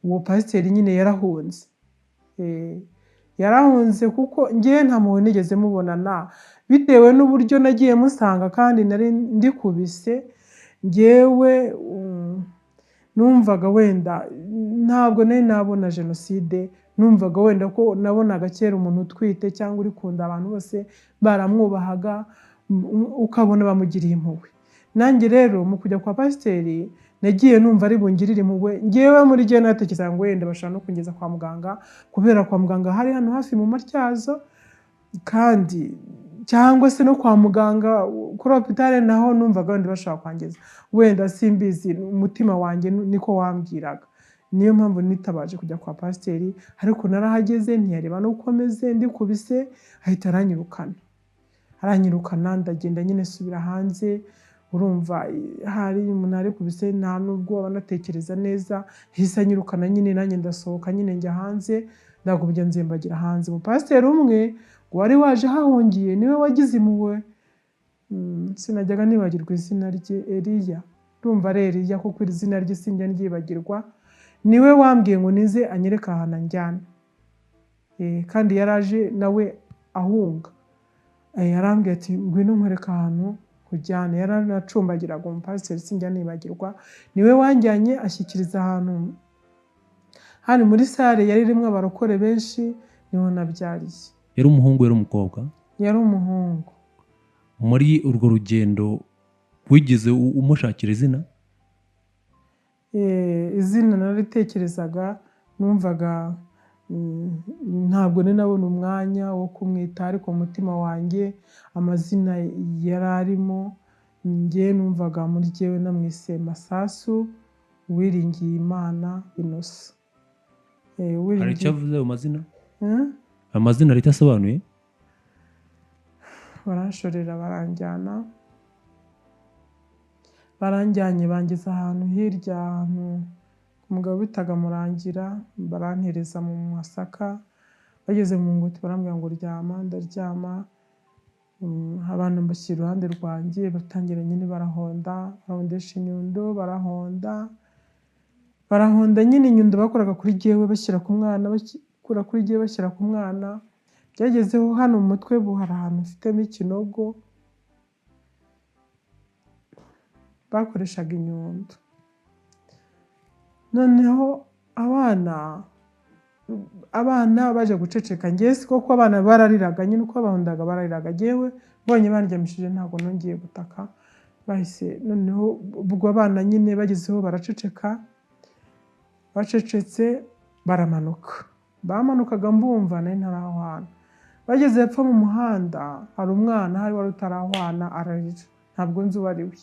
Uwo pasiteri nyine yarahunze. Yarahunze kuko ngewe nta muntu nigeze mubonana, bitewe n'uburyo nagiye musanga kandi nari ndikubise. Ngewe numvaga wenda ntabwo nari nabona jenoside, numvaga wenda ko nabonaga kera umuntu utwite cyangwa uri kunda abantu bose baramwubahaga, ukabona bamugiriye impuhwe. Nanjye rero mu kujya kwa pasiteri nagiye numva ari bungirire impuhwe. Ngewe muri jye natekerezaga ngo wenda bashobora no kungeza kwa muganga, kubera kwa muganga hari hano hafi mu Matyazo, kandi cyangwa se no kwa muganga kuri hopitale naho numvaga wenda bashobora kwangeza, wenda simbizi, umutima wanjye niko wambwiraga. Niyo mpamvu nitabaje kujya kwa pasiteri, ariko narahageze ntiyareba n'uko meze ndikubise, ahita aranyirukana. Aranyirukana ndagenda nyine nsubira hanze. Urumva hari umuntu ari kubise nta nubwo aba anatekereza neza, yahise anyirukana nyine, nanjye ndasohoka nyine njya hanze, ndagumya nzembagira hanze. Umupasiteri umwe wari waje hahungiye niwe wagize impuhwe, sinajyaga nibagirwa izina rye, Eliya, ndumva ari Eliya kuko iri zina rye sinjya ndyibagirwa. Niwe wambwiye ngo nize anyereke ahantu anjyana, kandi yaraje nawe ahunga. Yarambwiye ati ngwino nkwereke ahantu kujyana. Yaranacumbagiraga umupasiteri, sinjya nibagirwa, niwe wanjyanye ashyikiriza ahantu hari muri sale yari irimo abarokore benshi, niho nabyariye. Yari umuhungu, yari umukobwa? Yari umuhungu. Muri urwo rugendo wigeze umushakira izina? Izina naritekerezaga, numvaga ntabwo nari nabona umwanya wo kumwita, ariko mu mutima wanjye amazina yari arimo. Njye numvaga muri jyewe namwise Masasu Uwiringiye Imana Innocent. Hari icyo avuze ayo mazina? Amazina hari icyo asobanuye? Baranshorera baranjyana, baranjyanye bangeza ahantu hirya, ahantu umugabo bitaga Murangira, barantereza mu masaka. Bageze mu ngoti barambwira ngo ryama, ndaryama. Abana mbashyira iruhande rwanjye, batangira nyine barahonda, barahondesha inyundo, barahonda, barahonda nyine inyundo bakoraga kuri jyewe bashyira ku mwana, bakura kuri jyewe bashyira ku mwana. Byagezeho hano mu mutwe hari ahantu mfitemo ikinogo, bakoreshaga inyundo. Noneho abana baje guceceka, njyewe si koko abana barariraga nyine uko bahondaga barariraga, njyewe mbonye bandyamishije ntabwo nongeye gutaka, bahise noneho ubwo abana nyine bagezeho baraceceka, bacecetse baramanuka. Bamanukaga mbumva nari ntarahwana. Bageze hepfo mu muhanda hari umwana hari wari utarahwana ararira, ntabwo nzi uwo ari we.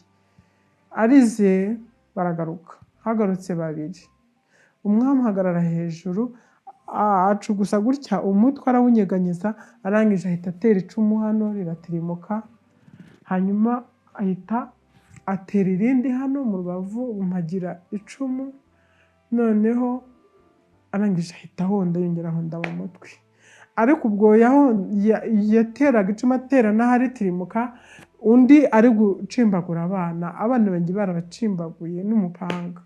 Arize baragaruka, hagarutse babiri, umwe amuhagarara hejuru acugusa gutya umutwe arawunyeganyeza, arangije ahita atera icumu hano riratirimuka, hanyuma ahita atera irindi hano mu rubavu mpagira icumu, noneho arangije ahita ahonda, yongera ahonda mu mutwe. Ariko ubwo yateraga icumu atera n'aharitirimuka, undi ari gucimbagura abana, abana banjye barabacimbaguye n'umupanga.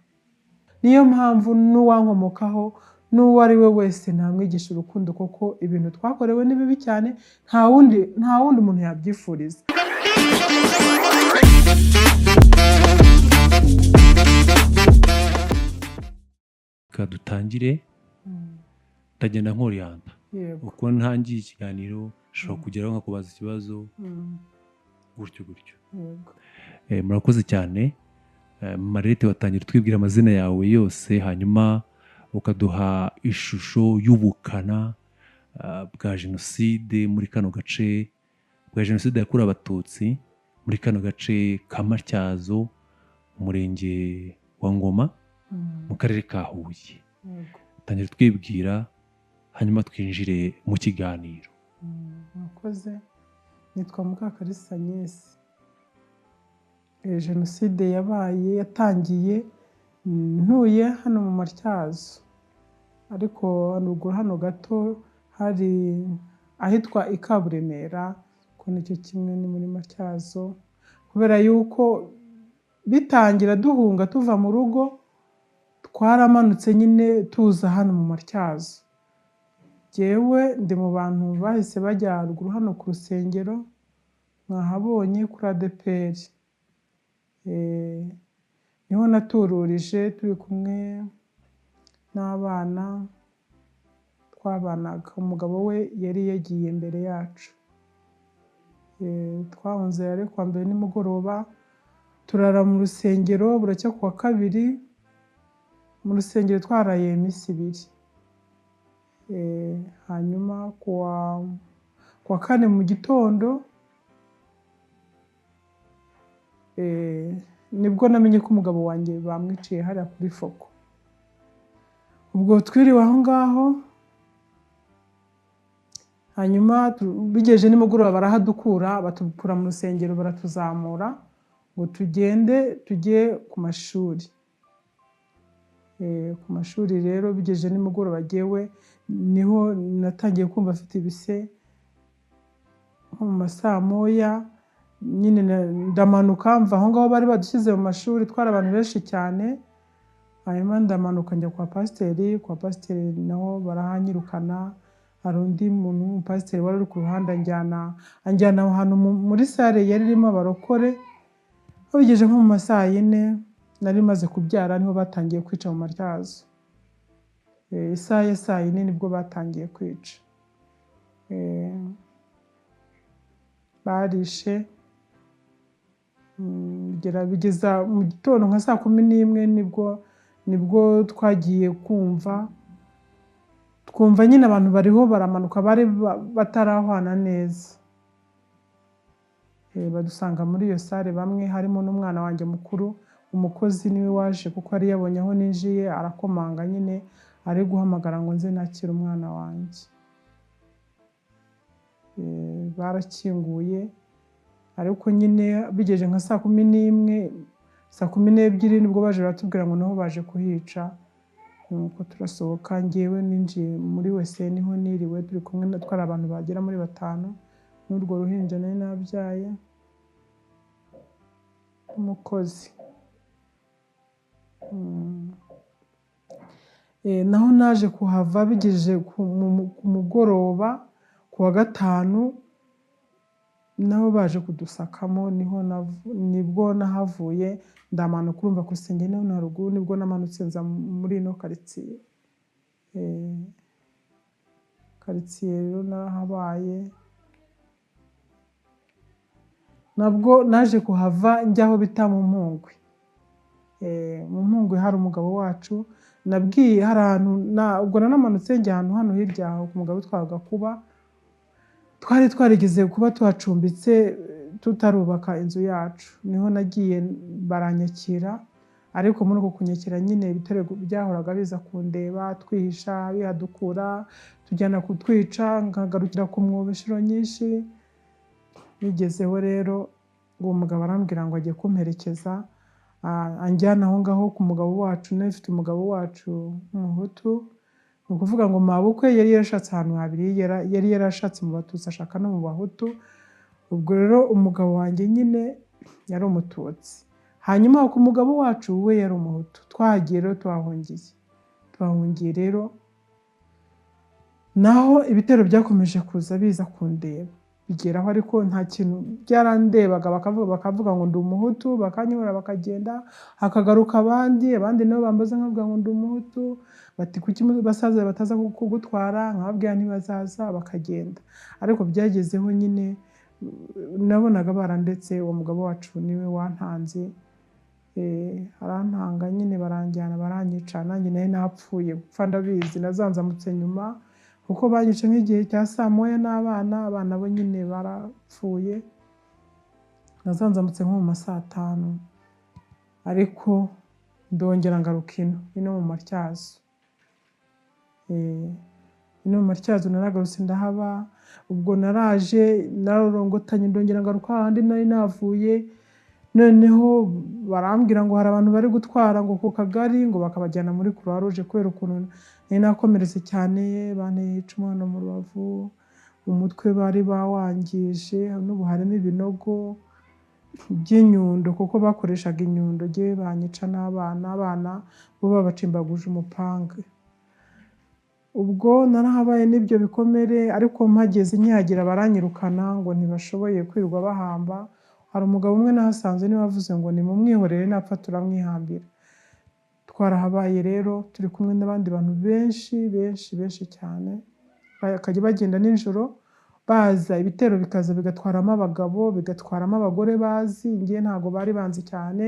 Niyo mpamvu n'uwankomokaho n'uwo ari we wese ntamwigisha urukundo, kuko ibintu twakorewe ni bibi cyane, nta wundi muntu yabyifuriza. Reka dutangire, ndagenda nkoriyanta. Uko ntangiye ikiganiro nshobora kugeraho nkakubaza ikibazo gutyo gutyo. Murakoze cyane. Marete, watangira utwibwira amazina yawe yose, hanyuma ukaduha ishusho y'ubukana bwa jenoside muri kano gace, bwa jenoside yakorewe Abatutsi muri kano gace ka Matyazo, umurenge wa Ngoma, mu karere ka Huye. Tangira twibwira hanyuma twinjire mu kiganiro. Murakoze. Nitwa Mukakalisa Agnes. Jenoside yabaye yatangiye ntuye hano mu Matyazo, ariko haruguru hano gato hari ahitwa i Kaburemera, ko nicyo kimwe ni muri Matyazo, kubera yuko bitangira duhunga tuva mu rugo Twaramanutse nyine tuza hano mu Matyazo. Jyewe ndi mu bantu bahise bajya haruguru hano ku rusengero, mwahabonye kuri ADEPR. Niho natururije turi kumwe n'abana twabanaga. Umugabo we yari yagiye mbere yacu. Twahunze rero kuwa mbere nimugoroba, turara mu rusengero buracya kuwa kabiri, mu rusengero twaraye iminsi ibiri. Hanyuma kuwa kane mu gitondo nibwo namenye ko umugabo wanjye bamwiciye hariya kuri Foko. Ubwo twiriwe aho ngaho, hanyuma bigeje nimugoroba barahadukura, batukura mu rusengero baratuzamura ngo tugende tujye ku mashuri. Ku mashuri rero bigeje nimugoroba jyewe niho natangiye kumva afite ibise nko mu masaa moya nyine ndamanuka mva aho ngaho bari badushyize mu mashuri, twari abantu benshi cyane. Hanyuma ndamanuka njya kwa pasiteri, kwa pasiteri naho barahanyirukana. Hari undi muntu w'umupasiteri wari uri ku ruhande anjyana aho hantu muri sale yari irimo abarokore. Bigeje nko mu masaa yine nari maze kubyara, niho batangiye kwica mu Matyazo. Isaha ya saa yine nibwo batangiye kwica. Barishe bigeza mu gitondo nka saa 11 nibwo twagiye kumva, twumva nyine abantu bariho baramanuka bari batarahwana neza. Badusanga muri iyo sale bamwe, harimo n'umwana wanjye mukuru, umukozi niwe waje kuko yari yabonye aho ninjiye, arakomanga nyine ari guhamagara ngo nze nakire umwana wanjye. Barakinguye, ariko nyine bigeje nka saa 11, saa 12 nibwo baje baratubwira ngo naho baje kuhica. Nuko turasohoka, njyewe ninjiye muri wese niho niriwe, turi kumwe twari abantu bagera muri 5 n'urwo ruhinja nari nabyaye umukozi. Naho naje kuhava bigeje ku mugoroba ku wa gatanu, naho baje kudusakamo, niho nibwo nahavuye ndamanuka. Urumva ku rusengero niho haruguru, nibwo namanutse nza muri ino karitsiye. Karitsiye rero narahabaye, nabwo naje kuhava njya aho bita mu Mpungwe. Mu Mpungwe hari umugabo wacu nabwiye, hari ahantu ubwo nanamanutse njya ahantu hano hirya aho ku mugabo twabaga kuba, twari twarigeze kuba tuhacumbitse tutarubaka inzu yacu. Niho nagiye baranyakira, ariko muri uko kunyakira nyine ibitero byahoraga biza kundeba, twihisha, bihadukura, tujyana kutwica, nkagarukira ku mwobo inshuro nyinshi. Bigezeho rero uwo mugabo arambwira ngo agiye kumperekeza, anjyana aho ngaho ku mugabo wacu. Nari mfite umugabo wacu w'umuhutu, ni ukuvuga ngo mabukwe yari yarashatse ahantu habiri, yari yarashatse mu Batutsi ashaka no mu Bahutu. Ubwo rero umugabo wanjye nyine yari umututsi, hanyuma ku mugabo wacu we yari umuhutu. Twahagiye rero tuhahungiye rero, naho ibitero byakomeje kuza biza kundeba bigeraho, ariko nta kintu byarandebaga, bakavuga ngo ndi umuhutu, bakanyura bakagenda, hakagaruka abandi nabo bambaza nkavuga ngo ndi umuhutu, bati kuki basaza bataza kugutwara, nkababwira ntibazaza, bakagenda. Ariko byagezeho nyine nabonaga barandetse, uwo mugabo wacu niwe wantanze, arantanga nyine baranjyana baranyica, nanjye nari napfuye gupfa ndabizi, nazanzamutse nyuma kuko banyice nk'igihe cya saa moya n'abana, abana bo nyine barapfuye, nazanzamutse nko mu ma saa 5, ariko ndongera ngaruka ino mu Matyazo. Ino mu Matyazo naragarutse ndahaba, ubwo naraje narorongotanye ndongera ngaruka ahandi nari navuye. Noneho barambwira ngo hari abantu bari gutwara ngo ku kagari ngo bakabajyana muri Croix Rouge, kubera ukuntu nari nakomeretse cyane, banteye icumu hano mu rubavu, umutwe bari bawangije, n'ubu harimo ibinogo. by'inyundo, kuko bakoreshaga inyundo, ngewe banyica n'abana, abana bo babacimbaguje umupanga. Ubwo narahabaye n'ibyo bikomere, ariko mpageze nkihagera baranyirukana ngo ntibashoboye kwirirwa bahamba. Hari umugabo umwe nahasanze niwe wavuze ngo nimumwihorere napfa turamwihambira. Twarahabaye rero turi kumwe n'abandi bantu benshi benshi benshi cyane, bakajya bagenda nijoro baza, ibitero bikaza bigatwaramo abagabo, bigatwaramo abagore bazi, ngewe ntabwo bari banzi cyane,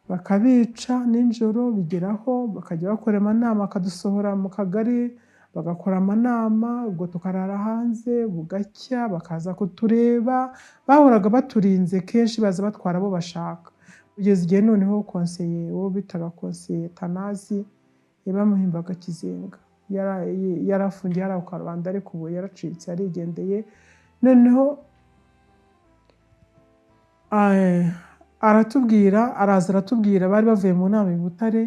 bakabica nijoro bigeraho bakajya bakora amanama, bakadusohora mu kagari bagakora amanama, ubwo tukarara hanze bugacya bakaza kutureba. Bahoraga baturinze kenshi, baza batwara abo bashaka, kugeza igihe noneho konseye, uwo bitaga konseye Tanazi, bamuhimbaga Kizenga, yarafungiye hariya ku Karubanda, ariko ubu yaracitse yarigendeye. Noneho aratubwira, araza aratubwira, bari bavuye mu nama i Butare,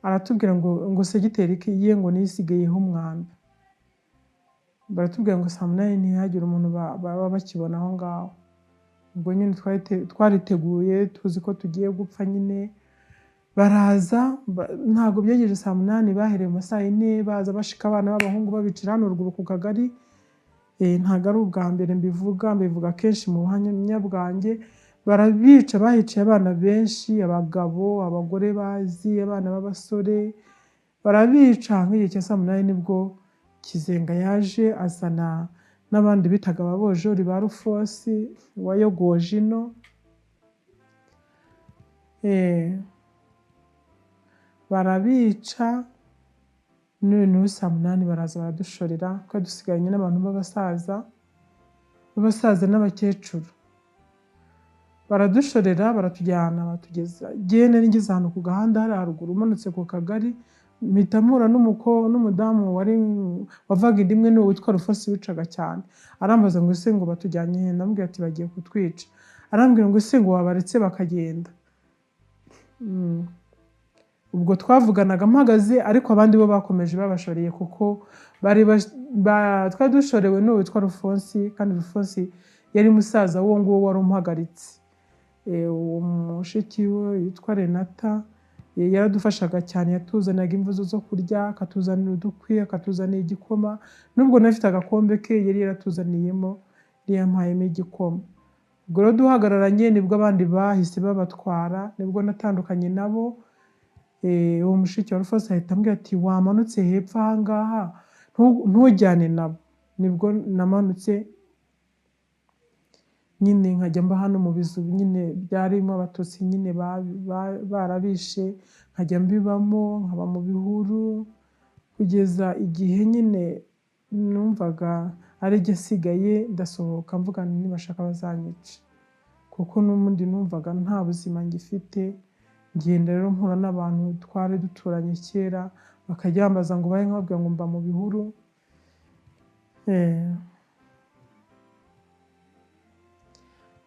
aratubwira ngo segiteri ye ngo niyo isigayeho umwanda. Baratubwira ngo saa 8 ntihagire umuntu baba bakibona aho ngaho. Ubwo nyine twariteguye tuzi ko tugiye gupfa nyine. Baraza, ntabwo byegeje saa 8, bahereye mu saa 4 baza bashika abana b'abahungu babicira hano ruguru ku kagari. Ntabwo ari ubwa mbere mbivuga, mbivuga kenshi mu buhamya bwanjye. Barabica, bahiciye abana benshi, abagabo, abagore bazi, abana b'abasore, barabica. Nk'igihe cya saa 8 nibwo Kizenga yaje azana n'abandi bitaga ababojori ba Rufosi wayogoje ino. Barabica, noneho saa 8 baraza baradushorera, kuko dusigaranye n'abantu b'abasaza n'abakecuru. Baradushorera baratujyana, batugeza ngewe nari ngeze ahantu ku gahanda hariya haruguru umanutse ku kagari, mpita mpura n'umudamu wari wavaga inda imwe n'uwo witwa Rufosi wicaga cyane. Arambaza ngo ese ngo batujyanye he? Ndamubwira ati bagiye kutwica. Arambwira ngo ese ngo wabaretse bakagenda. Ubwo twavuganaga mpagaze, ariko abandi bo bakomeje babashoreye, kuko bari twari dushorewe n'uwo witwa Rufosi, kandi Rufosi yari musaza w'uwo nguwo wari umuhagaritse. Uwo mushiki we witwa Renata yaradufashaga cyane, yatuzanaga imvuzo zo kurya, akatuzanira udukwi, akatuzanira igikoma. Nubwo nafite agakombe ke yari yaratuzaniyemo, yari yampayemo igikoma. Ubwo rero duhagararanye nibwo abandi bahise babatwara, nibwo natandukanye nabo. Uwo mushiki wa Rufosi ahita ambwira ati wamanutse hepfo aha ngaha ntujyane nabo. Nibwo namanutse nyine nkajya mba hano mu bizu nyine byarimo abatutsi nyine barabishe, nkajya mbibamo, nkaba mu bihuru, kugeza igihe nyine numvaga ari jye nsigaye, ndasohoka mvuga nti nibashaka bazanyica, kuko n'ubundi numvaga nta buzima ngifite. Ngenda rero mpura n'abantu twari duturanye kera, bakajya bambaza ngo bahe, nkababwira ngo mba mu bihuru.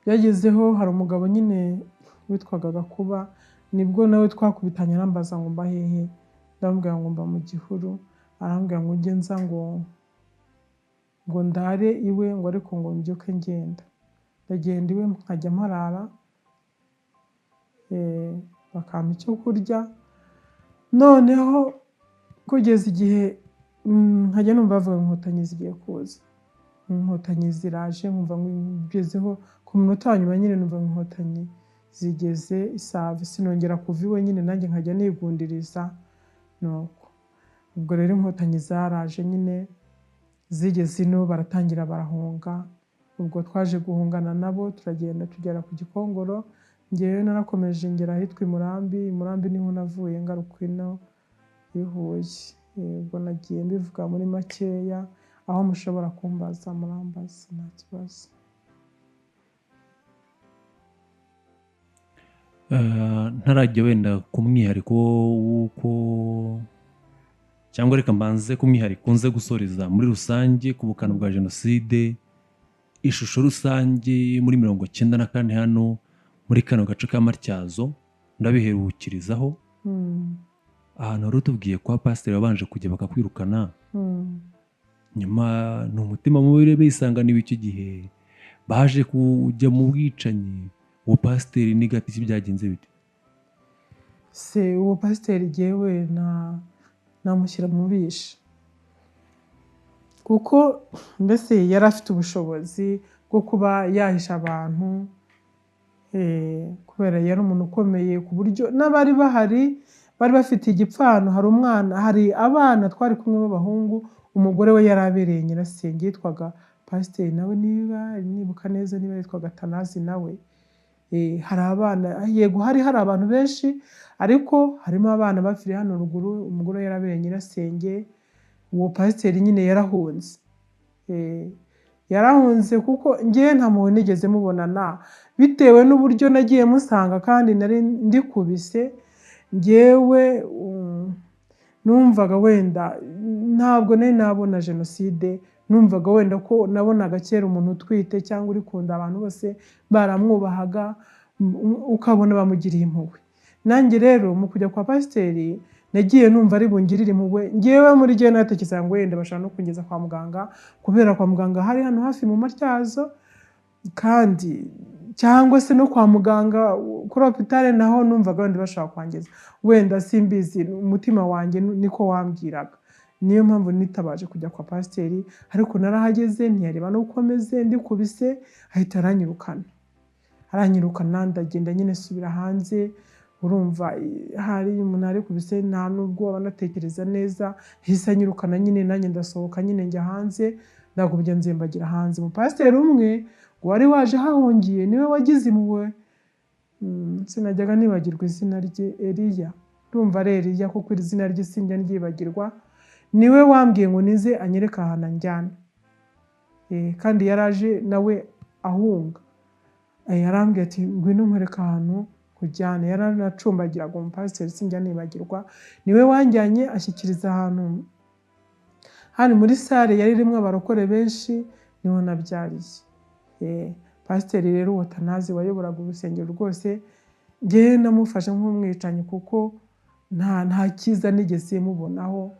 Byagezeho hari umugabo nyine witwaga Gakuba, nibwo nawe twakubitanye arambaza ngo mba hehe, ndamubwira ngo mba mu gihuru. Arambwira ngo njye nza ngo ndare iwe, ngo ariko ngo mbyuke ngenda. Ndagenda iwe nkajya mparara, bakampa icyo kurya. Noneho kugeza igihe nkajya numva bavuga ngo inkotanyi zigiye kuza, inkotanyi ziraje, nkumva ngezeho ku munota wa nyuma nyine numva inkotanyi zigeze isave, sinongera kuva iwe nyine, nanjye nkajya nigundiriza. Nuko ubwo rero inkotanyi zaraje nyine, zigeze ino baratangira barahunga. Ubwo twaje guhungana nabo, turagenda tugera ku Gikongoro. Ngewe narakomeje ngera ahitwa i Murambi, i Murambi niho navuye ngaruka ino i Huye. Ubwo nagiye mbivuga muri makeya, aho mushobora kumbaza murambaza nta kibazo. Ntarajya wenda ku mwihariko w'uko, cyangwa reka mbanze ku mwihariko nze gusoreza muri rusange ku bukana bwa jenoside, ishusho rusange muri 94 hano muri kano gace ka Matyazo, ndabiherukirizaho. Ahantu wari utubwiye kwa pasiteri wabanje kujya bakakwirukana, nyuma ni umutima mubi bisanganiwe icyo gihe, Baje kujya mu bwicanyi. Uwo pasiteri ni gati byagenze bite? Se uwo pasiteri jyewe na namushyira mu bishi, kuko mbese yari afite ubushobozi bwo kuba yahisha abantu, kubera yari umuntu ukomeye, ku buryo n'abari bahari bari bafite igipfano. Hari umwana, hari abana twari kumwe b'abahungu, umugore we yari abereye nyirasenge, yitwaga pasiteri nawe, niba nibuka neza, niba yitwaga Tanazi nawe. Hari abana, yego, hari abantu benshi, ariko harimo abana bapfiriye hano ruguru, umugore we yarabereye nyirasenge. Uwo pasiteri nyine yarahunze. Yarahunze kuko ngewe nta muntu nigeze mubonana, bitewe n'uburyo nagiye musanga kandi nari ndikubise. Ngewe numvaga wenda ntabwo nari nabona jenoside, numvaga wenda ko nabonaga kera umuntu utwite cyangwa uri kunda, abantu bose baramwubahaga, ukabona bamugiriye impuhwe. Nanjye rero mu kujya kwa pasiteri nagiye numva ari bungirire impuhwe. Ngewe muri jyewe natekereza ngo wenda bashobora no kungeza kwa muganga, kubera kwa muganga hari hano hafi mu Matyazo, kandi cyangwa se no kwa muganga kuri hopitale naho numvaga wenda bashobora kwangiza, wenda simbizi, umutima wanjye niko wambwiraga. Niyo mpamvu nitabaje kujya kwa pasiteri, ariko narahageze ntiyareba n'uko meze ndikubise, ahita aranyirukana. Aranyirukana, ndagenda nyine subira hanze. Urumva hari umuntu ari kubise, nta nubwo aba anatekereza neza, yahise anyirukana nyine, nanjye ndasohoka nyine njya hanze, ndagubye nzembagira hanze. Umupasiteri umwe ngo wari waje hahungiye niwe wagize impuhwe. Sinajyaga nibagirwa izina rye, Eliya, ndumva ari Eliya kuko iri zina rye sinjya ryibagirwa. Niwe wambwiye ngo nize anyereke ahantu anjyana. Kandi yaraje nawe ahunga. Yarambwiye ati ngwino nkwereke ahantu kujyana. Yaranacumbagiraga umupasiteri, sinjya nibagirwa. Niwe wanjyanye ashyikiriza ahantu hari muri sale yari irimo abarokore benshi, niho nabyariye. Pasiteri rero uwo Tanazi wayoboraga urusengero rwose, njyewe namufashe nk'umwicanyi kuko nta cyiza nigeze mubonaho,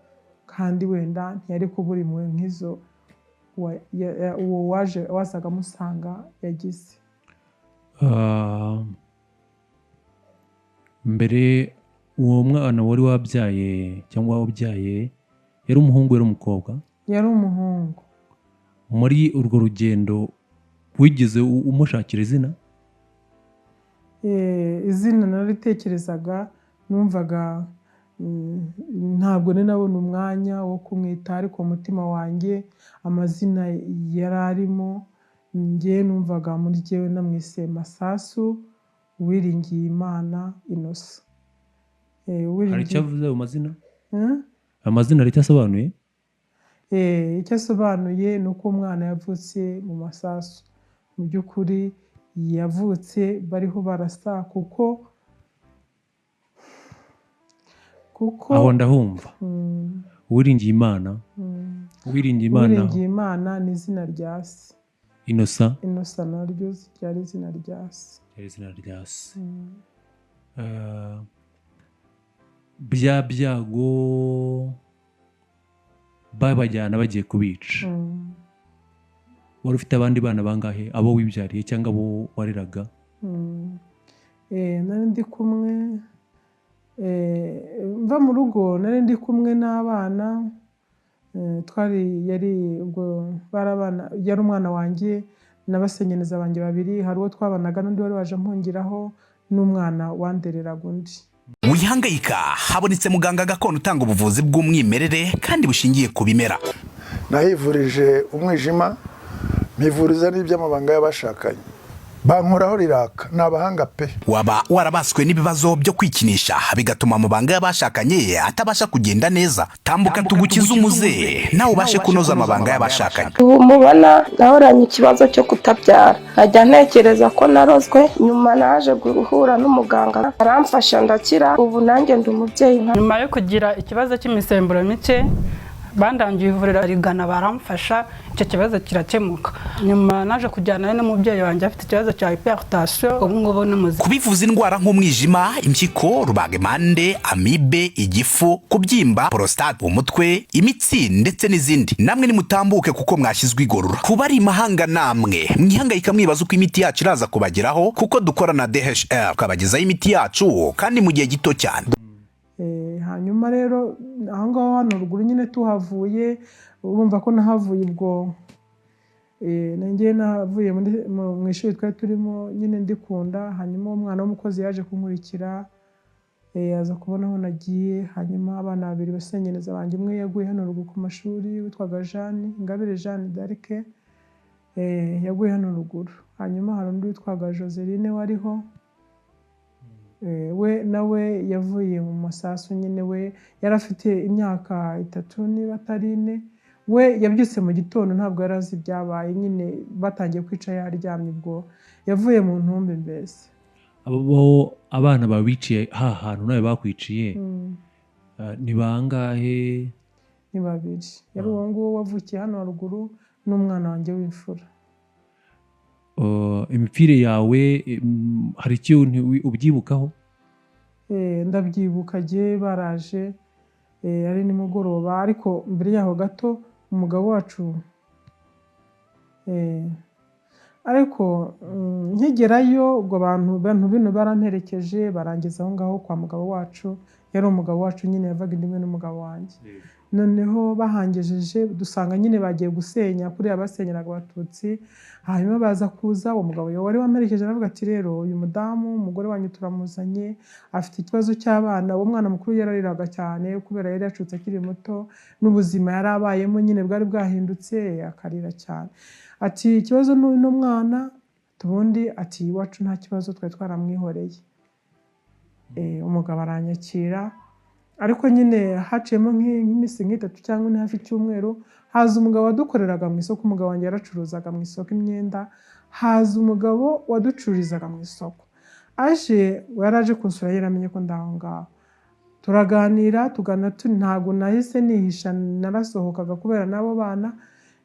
kandi wenda ntiyari kubura impuhwe nk'izo uwo waje wazaga amusanga yagize. Mbere uwo mwana wari wabyaye cyangwa wabyaye yari umuhungu, yari umukobwa? Yari umuhungu. Muri urwo rugendo wigeze umushakira izina? Izina naritekerezaga, numvaga ntabwo nari nabona umwanya wo kumwita, ariko umutima wanjye amazina yari arimo, njye numvaga muri jyewe namwise Masasu Uwiringiye Imana Innocent. Hari icyo avuze ayo mazina? Hmm? Amazina hari icyo asobanuye? Icyo asobanuye ni uko umwana yavutse mu masasu. Mu by'ukuri yavutse bariho barasa, kuko Aho ndahumva. Uwiringiye Imana. Uwiringiye Imana. Uwiringiye Imana ni izina rya se. Innocent. Innocent naryo ryari izina rya se. Ryari izina rya se. Bya byago babajyana bagiye kubica. Wari ufite abandi bana bangahe, abo wibyariye cyangwa abo wareraga? Nari ndi kumwe, mva mu rugo nari ndi kumwe n'abana, twari yari ubwo bari abana, yari umwana wanjye n'abasenyeneza banjye babiri, hari uwo twabanaga n'undi wari waje ampungiraho, n'umwana wandereraga undi. Wihangayika, habonetse muganga gakondo utanga ubuvuzi bw'umwimerere kandi bushingiye ku bimera. Nahivurije umwijima, mpivuriza n'iby'amabanga y'abashakanye, bankoraho riraka, ni abahanga pe. Waba warabaswe n'ibibazo byo kwikinisha bigatuma amabanga y'abashakanye atabasha kugenda neza? Tambuka tugukize umuze, nawe ubashe kunoza amabanga y'abashakanye. Ubu mubona nahoranye ikibazo cyo kutabyara, nkajya ntekereza ko narozwe. Nyuma naje guhura n'umuganga aramfasha ndakira, ubu nanjye ndi umubyeyi nka Nyuma yo kugira ikibazo cy'imisemburo mike Bandangiye ivuriro rigana, baramfasha, icyo kibazo kirakemuka. Nyuma naje kujyanayo n'umubyeyi wanjye afite ikibazo cya hypertension, ubu ngubu ni muzima. Kubivuza indwara nk'umwijima, impyiko, rubagimpande, amibe, igifu, kubyimba, prostate, umutwe, imitsi ndetse n'izindi, namwe nimutambuke kuko mwashyizwe igorora. Kuba ari imahanga, namwe mwihangayika mwibaza uko imiti yacu iraza kubageraho, kuko dukora na DHL tukabagezaho imiti yacu kandi mu gihe gito cyane. Hanyuma rero aho ngaho hano ruguru nyine tuhavuye, urumva ko nahavuye ubwo nanjye navuye mu ishuri twari turimo nyine ndikunda. Hanyuma uwo mwana w'umukozi yaje kunkurikira, aza kubona aho nagiye. Hanyuma abana babiri basengereza banjye, umwe yaguye hano ruguru ku mashuri witwaga Jeanne Ingabire, Jeanne d'Arc, yaguye hano ruguru. Hanyuma hari undi witwaga Joseline wariho, we nawe yavuye mu masasu nyine. We yari afite imyaka 3 niba atari 4. We yabyutse mu gitondo, ntabwo yari azi ibyabaye nyine, batangiye kwica yaryamye, ubwo yavuye mu ntumbi mbese. Abo abana bawe biciye ha hantu nawe bakwiciye, ni bangahe? Ni babiri, yari uwo nguwo wavukiye hano haruguru n'umwana wanjye w'imfura. Imipfire yawe, hari icyo ubyibukaho? Ndabyibuka jye baraje, ari nimugoroba, ariko mbere yaho gato umugabo wacu, ariko nkigerayo ubwo abantu bino baramperekeje, barangiza aho ngaho kwa mugabo wacu. Yari umugabo wacu nyine, yavaga inda imwe n'umugabo wanjye. Noneho bahangejeje dusanga nyine bagiye gusenya kuriya basenyeraga Abatutsi. Hanyuma baza kuza, uwo mugabo wari wamperekeje aravuga ati: "Rero uyu mudamu, umugore wanyu turamuzanye, afite ikibazo cy'abana." Uwo mwana mukuru yarariraga cyane kubera yari yacutse akiri muto n'ubuzima yari abayemo nyine bwari bwahindutse, akarira cyane. Ati: "Ikibazo ni uno mwana." Ubundi ati: "Iwacu nta kibazo, twari twaramwihoreye." Umugabo aranyakira, ariko nyine haciyemo nk'iminsi nk'itatu cyangwa ine, hafi icyumweru, haza umugabo wadukoreraga mu isoko. Umugabo wanjye yaracuruzaga mu isoko imyenda. Haza umugabo waducururizaga mu isoko aje, yari aje kunsura, yaramenye ko ndaho ngaho. Turaganira, tuganira turi, ntabwo nahise nihisha, narasohokaga kubera n'abo bana.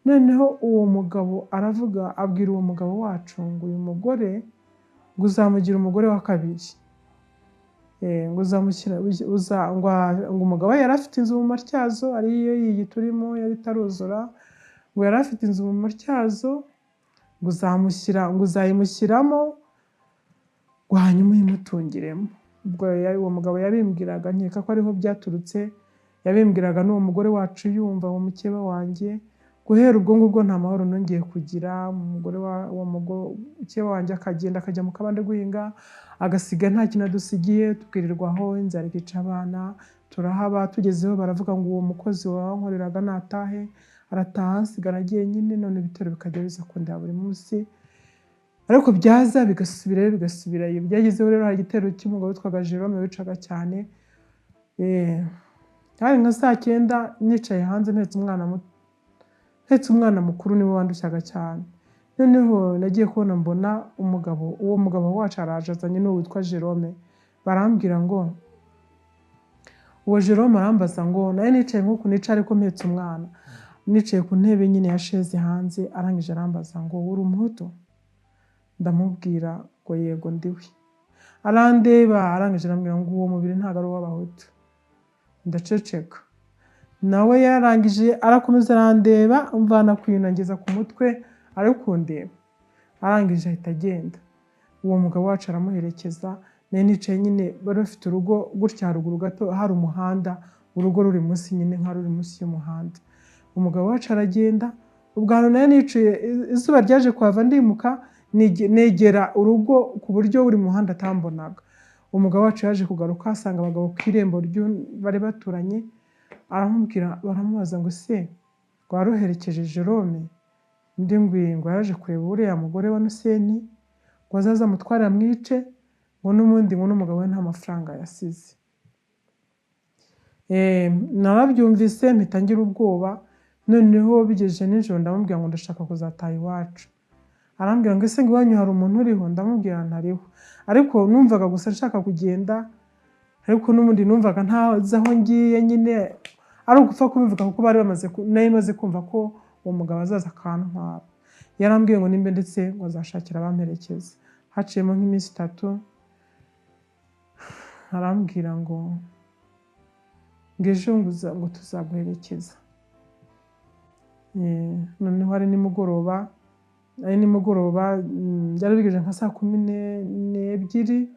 Noneho uwo mugabo aravuga, abwira uwo mugabo wacu ngo: "Uyu mugore ngo uzamugira umugore wa kabiri." Ngo uzamushyira ngo umugabo we yari afite inzu mu Matyazo, ariyo iyi turimo yari itaruzura, ngo yari afite inzu mu Matyazo, ngo uzamushyira, ngo uzayimushyiramo, ngo hanyuma uyimutungiremo. Ubwo uwo mugabo yabimbwiraga, nkeka ko ariho byaturutse, yabimbwiraga n'uwo mugore wacu yumva, uwo mukeba wanjye. Guhera ubwo ngubwo nta mahoro nongeye kugira. Umugore wa uwo mukeba wanjye akagenda akajya mu kabande guhinga, agasiga nta kintu adusigiye, tukirirwaho, inzara ikica abana. Turahaba, tugezeho baravuga ngo uwo mukozi wankoreraga natahe, arataha, nsigara agiye nyine. None ibitero bikajya biza kundeba buri munsi, ariko byaza bigasubirayo, bigasubirayo. Byagezeho rero hari igitero cy'umugabo witwaga Jerome wicaga cyane. Hari nka saa 9, nicaye hanze mpetse umwana muto, mpetse umwana mukuru, niwe wandushyaga cyane. Noneho nagiye kubona mbona umugabo, uwo mugabo wacu araje azanye n'uwo witwa Jerome. Barambwira ngo uwo Jerome arambaza ngo, nawe nicaye nk'uku nicaye ariko mpetse umwana, nicaye ku ntebe nyine ya chaise hanze. Arangije arambaza ngo: "Uri Umuhutu?" Ndamubwira ngo: "Yego, ndiwe." Arandeba, arangije arambwira ngo: "Uwo mubiri ntabwo ari uw'Abahutu." Ndaceceka. Nawe yarangije arakomeza arandeba, mvana ku ngeza ku mutwe ari kundeba, arangije ahita agenda. Uwo mugabo wacu aramuherekeza. Nari nicaye nyine, bari bafite urugo gutya, haruguru gato hari umuhanda, urugo ruri munsi nyine, nka ruri munsi y'umuhanda. Umugabo wacu aragenda. Ubwo hantu nari nicaye izuba ryaje kuhava, ndimuka negera urugo ku buryo buri muhanda atambonaga. Umugabo wacu yaje kugaruka asanga abagabo ku irembo bari baturanye, aramubwira, baramubaza ngo: "Se rwari ruherekeje Jerome?" Undi ngo yaje kureba uriya mugore wa Nuseni, ngo azaze amutware amwice, ngo n'ubundi ngo n'umugabo we nta mafaranga yasize. Narabyumvise mpita ngira ubwoba. Noneho bigejeje nijoro ndamubwira ngo ndashaka kuzataha iwacu. Arambwira ngo: "Ese ngo iwanyu hari umuntu uriho?" Ndamubwira ntariho, ariko numvaga gusa nshaka kugenda, ariko n'ubundi numvaga ntazi aho ngiye nyine. Ari ugupfa kubivuga kuko bari bamaze nari maze kumva ko uwo mugabo azaza akantwara. Yarambwiye ngo nimbe ndetse ngo azashakira abamperekeza. Haciyemo nk'iminsi 3 arambwira ngo ejo ngo tuzaguherekeza. Noneho ari nimugoroba, byari bigeze nka saa 12,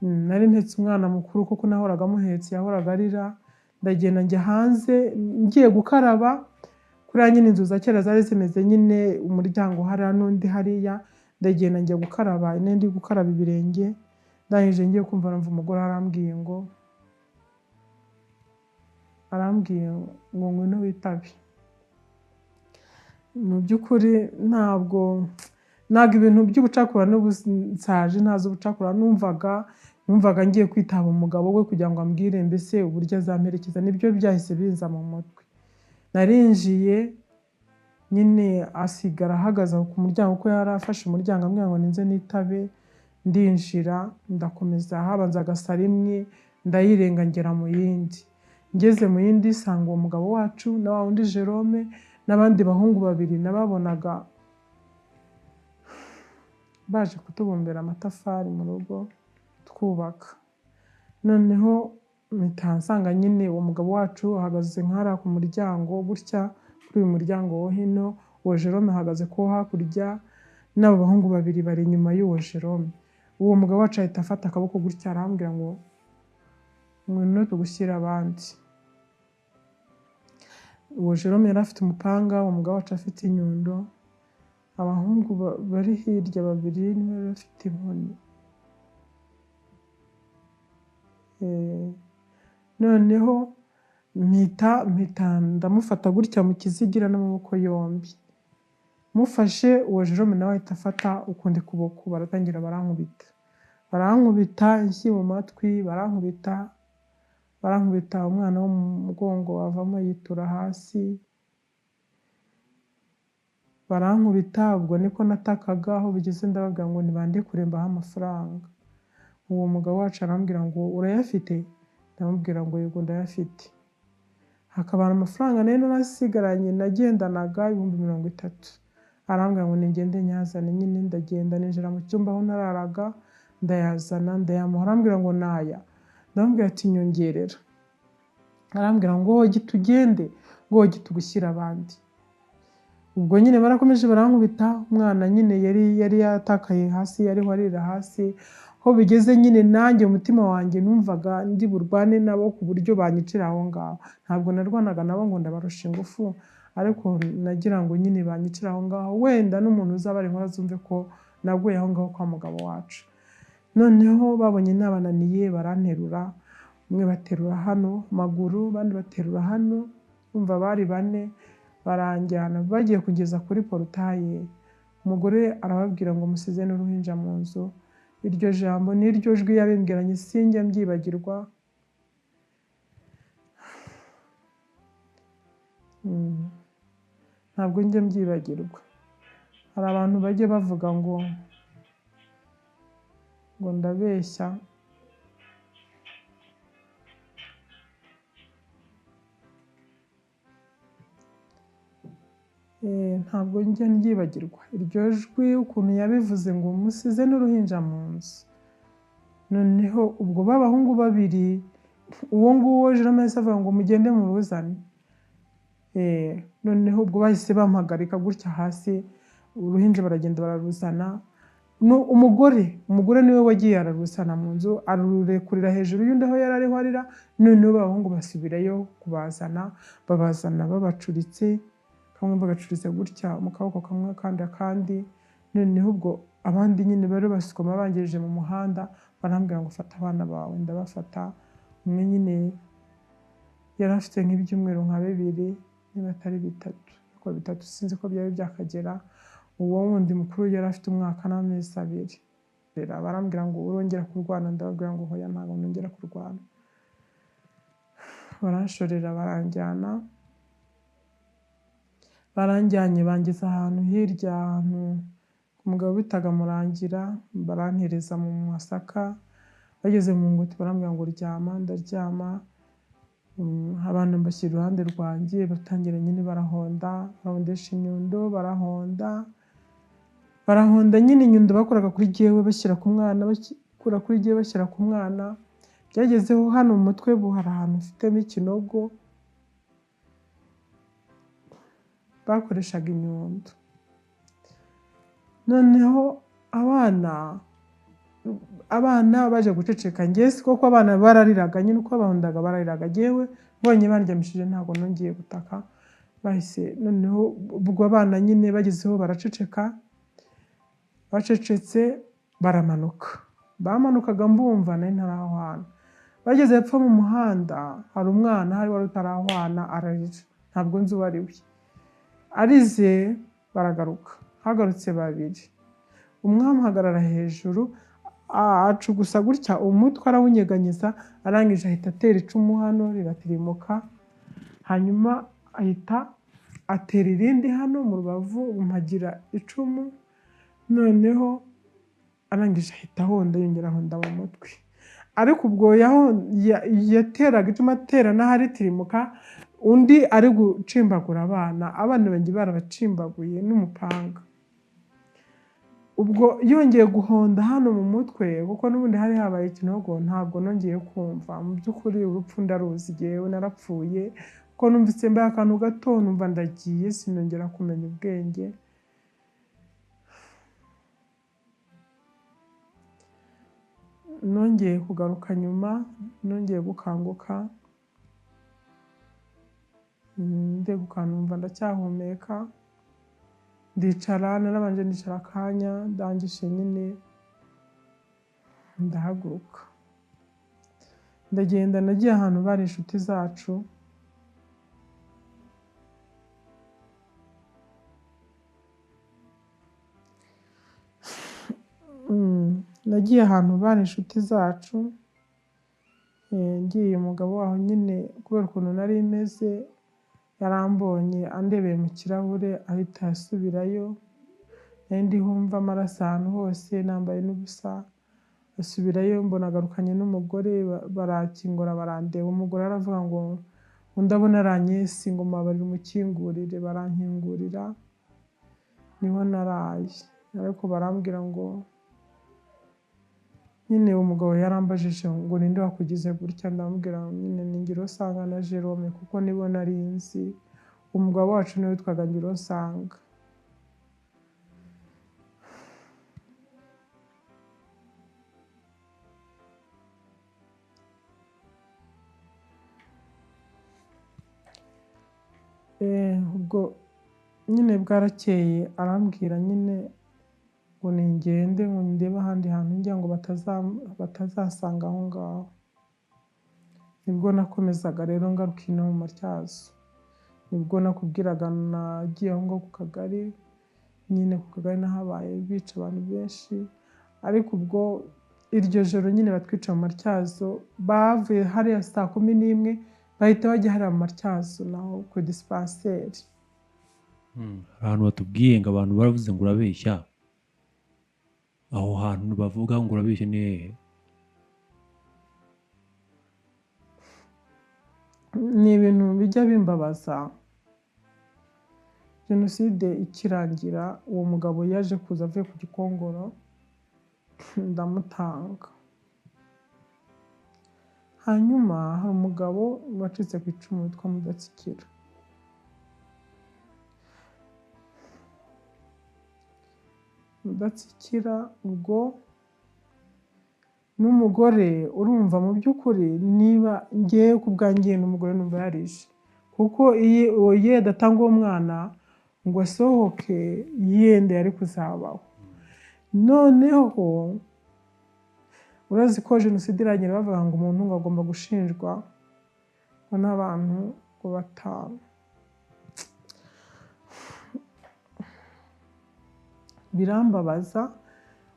nari mpetse umwana mukuru kuko nahoraga amuhetse, yahoraga arira. Ndagenda njya hanze ngiye gukaraba, kuriya nyine inzu za kera zari zimeze nyine umuryango hariya n'undi hariya. Ndagenda njya gukaraba, ndi gukaraba ibirenge, ndangije ngiye kumva numva umugore arambwiye ngo ngwino witabe. Mu by'ukuri ntabwo ibintu by'ubucakura n'ubusaje ntazi ubucakura, numvaga ngiye kwitaba umugabo we kugira ngo ambwire mbese uburyo azamperekeza, nibyo byahise binza mu mutwe. Narinjiye nyine asigara ahagaze ku muryango kuko yari afashe umuryango ambwira ngo ninze nitabe. Ndinjira ndakomeza, habanza agasaro imwe ndayirenga ngera mu yindi. Ngeze mu yindi sanga uwo mugabo wacu na wa wundi Jerome n'abandi bahungu babiri nababonaga baje kutubumbira amatafari mu rugo twubaka. Noneho mpita nsanga nyine uwo mugabo wacu ahagaze nk'ahariya ku muryango gutya, kuri uyu muryango wo hino, uwo Jerome ahagaze ko hakurya, n'abo bahungu babiri bari inyuma y'uwo Jerome. Uwo mugabo wacu ahita afata akaboko gutya arambwira ngo ngwino tugushyire abandi. Uwo Jerome yari afite umupanga, uwo mugabo wacu afite inyundo, abahungu bari hirya babiri nibo bari bafite inkoni. Noneho mpita ndamufata gutya mu kizigira n'amaboko yombi. Mufashe uwo Jerome nawe ahita afata ukundi kuboko, baratangira barankubita. Barankubita inshyi mu matwi, barankubita umwana wo mu mugongo avamo yitura hasi. Barankubita, ubwo niko natakaga, aho bigeze ndababwira ngo nibandekure mbahe amafaranga. Uwo mugabo wacu arambwira ngo urayafite? Ndamubwira ngo yego ndayafite. Hakaba amafaranga nari narasigaranye nagendanaga 30,000. Arambwira ngo ningende nyazane, nyine ndagenda ninjira mu cyumba aho nararaga ndayazana ndayamuha. Arambwira ngo naya. Ndamubwira ati nyongerera. Arambwira ngo hogi tugende, ngo hogi tugushyira abandi. Ubwo nyine barakomeje barankubita, umwana nyine yari yatakaye hasi, yariho arira hasi. Ho bigeze nyine nanjye umutima wanjye numvaga ndi burwane nabo ku buryo banyicira aho ngaho. Ntabwo narwanaga nabo ngo ndabarusha ingufu, ariko nagira ngo nyine banyicira aho ngaho, wenda n'umuntu uzaba ari inkora azumve ko naguye aho ngaho kwa mugabo wacu. Noneho babonye nabananiye baranterura, umwe baterura hano maguru, abandi baterura hano, umva bari bane, baranjyana bagiye kugeza kuri porutaye. Umugore arababwira ngo musize n'uruhinja mu nzu. Iryo jambo n'iryo jwi yabimbwiranye sinjya mbyibagirwa. Ntabwo njya mbyibagirwa. Hari abantu bajya bavuga ngo ndabeshya. Ntabwo njya ndyibagirwa iryo jwi ukuntu yabivuze ngo musize n'uruhinja mu nzu. Noneho ubwo b'abahungu babiri, uwo nguwo Jerome yahise avuga ngo mugende muruzane. Noneho ubwo bahise bampagarika gutya hasi, uruhinja baragenda bararuzana. Umugore niwe wagiye araruzana mu nzu, arurekurira hejuru y'undi aho yari ariho arira. Noneho b'abahungu basubirayo kubazana, babazana babacuritse, kamwe bagacuritse gutya mu kaboko kamwe akandi akandi. Noneho ubwo abandi nyine bari basikoma bangejeje mu muhanda, barambwira ngo fata abana bawe, ndabafata. Umwe nyine yari afite nk'ibyumweru nka 2 niba atari 3, ariko 3 sinzi ko byari byakagera. Uwo wundi mukuru yari afite umwaka n'amezi 2. Barambwira ngo urongera kurwana, ndababwira ngo hoya ntabwo nongera kurwana. Baranshorera baranjyana, baranjyanye bangeza ahantu hirya, ahantu umugabo bitaga Murangira, barantereza mu masaka. Bageze mu ngoti barambwira ngo ryama, ndaryama. Abana mbashyira iruhande rwanjye, batangira nyine barahonda, barahondesha inyundo, barahonda barahonda nyine inyundo bakoraga kuri jyewe bashyira ku mwana, bakura kuri jyewe bashyira ku mwana. Byagezeho hano mu mutwe hari ahantu mfitemo ikinogo, bakoreshaga inyundo. Noneho abana baje guceceka, njye si koko abana barariraga nyine uko bahondaga barariraga, jyewe mbonye bandyamishije ntabwo nongeye gutaka, bahise noneho ubwo abana nyine bagezeho baraceceka, bacecetse baramanuka, bamanukaga mbumva nari ntarahwana. Bageze hepfo mu muhanda hari umwana hari wari utarahwana ararira, ntabwo nzi uwo ari we, arize baragaruka, hagarutse babiri, umwe amuhagarara hejuru acugusa gutya umutwe arawunyeganyeza, arangije ahita atera icumu hano riratirimuka, hanyuma ahita atera irindi hano mu rubavu mpagira icumu, noneho arangije ahita ahonda, yongera ahonda mu mutwe. Ariko ubwo yateraga icumu atera n'aharitirimuka, undi ari gucimbagura abana, abana banjye barabacimbaguye n'umupanga. Ubwo yongeye guhonda hano mu mutwe, kuko n'ubundi hari habaye ikinogo, ntabwo nongeye kumva. Mu by'ukuri urupfu ndaruzi, jyewe narapfuye, kuko numvise mbaye akantu gato numva ndagiye, sinongera kumenya ubwenge. Nongeye kugaruka nyuma, nongeye gukanguka, ndeguka numva ndacyahumeka, ndicara, narabanje ndicara akanya, ndangije nyine ndahaguruka, ndagenda. Nagiye ahantu bari inshuti zacu, nagiye ahantu bari inshuti zacu, ngiye umugabo waho nyine kubera ukuntu nari meze yarambonye andebeye mu kirahure ahita asubirayo, nari ndiho mva amaraso ahantu hose nambaye n'ubusa, asubirayo mbona agarukanye n'umugore, barakingura barandeba, umugore aravuga ngo ndabona aranyesi ngo mubabarire umukingurire, barankingurira niho naraye. Ariko barambwira ngo nyine umugabo yarambajije ngo ninde wakugize gutya, ndamubwira nyine ni Ngirosanga na Jerome kuko nibo nari nzi, umugabo wacu niwe witwaga Ngirosanga. Ubwo nyine bwarakeye arambwira nyine ngo ningende ngo ndebe ahandi hantu njya ngo batazasanga aho ngaho. Nibwo nakomezaga rero ngaruka ino mu Matyazo, nibwo nakubwiraga nagiye aho ngaho ku kagari, nyine ku kagari nahabaye bica abantu benshi, ariko ubwo iryo joro nyine batwica mu Matyazo, bavuye hariya saa 11 bahita bajya hariya mu Matyazo naho ku dispanseri. Ahantu batubwiye ngo abantu baravuze ngo urabeshya, aho hantu bavuga ngo urabeshya ni hehe? Ni ibintu bijya bimbabaza. Jenoside ikirangira uwo mugabo yaje kuza avuye ku Gikongoro, ndamutanga. Hanyuma hari umugabo wacitse ku icumu witwa Mudatsikira. Mudatsikira ubwo n'umugore, urumva mu by'ukuri niba ngewe ku bwanjye n'umugore numva yarishe, kuko iyo adatanga uwo mwana ngo asohoke yenda yari kuzabaho. Noneho urazi ko jenoside irangira bavuga ngo umuntu ngo agomba gushinjwa ngo n'abantu ngo 5. Birambabaza.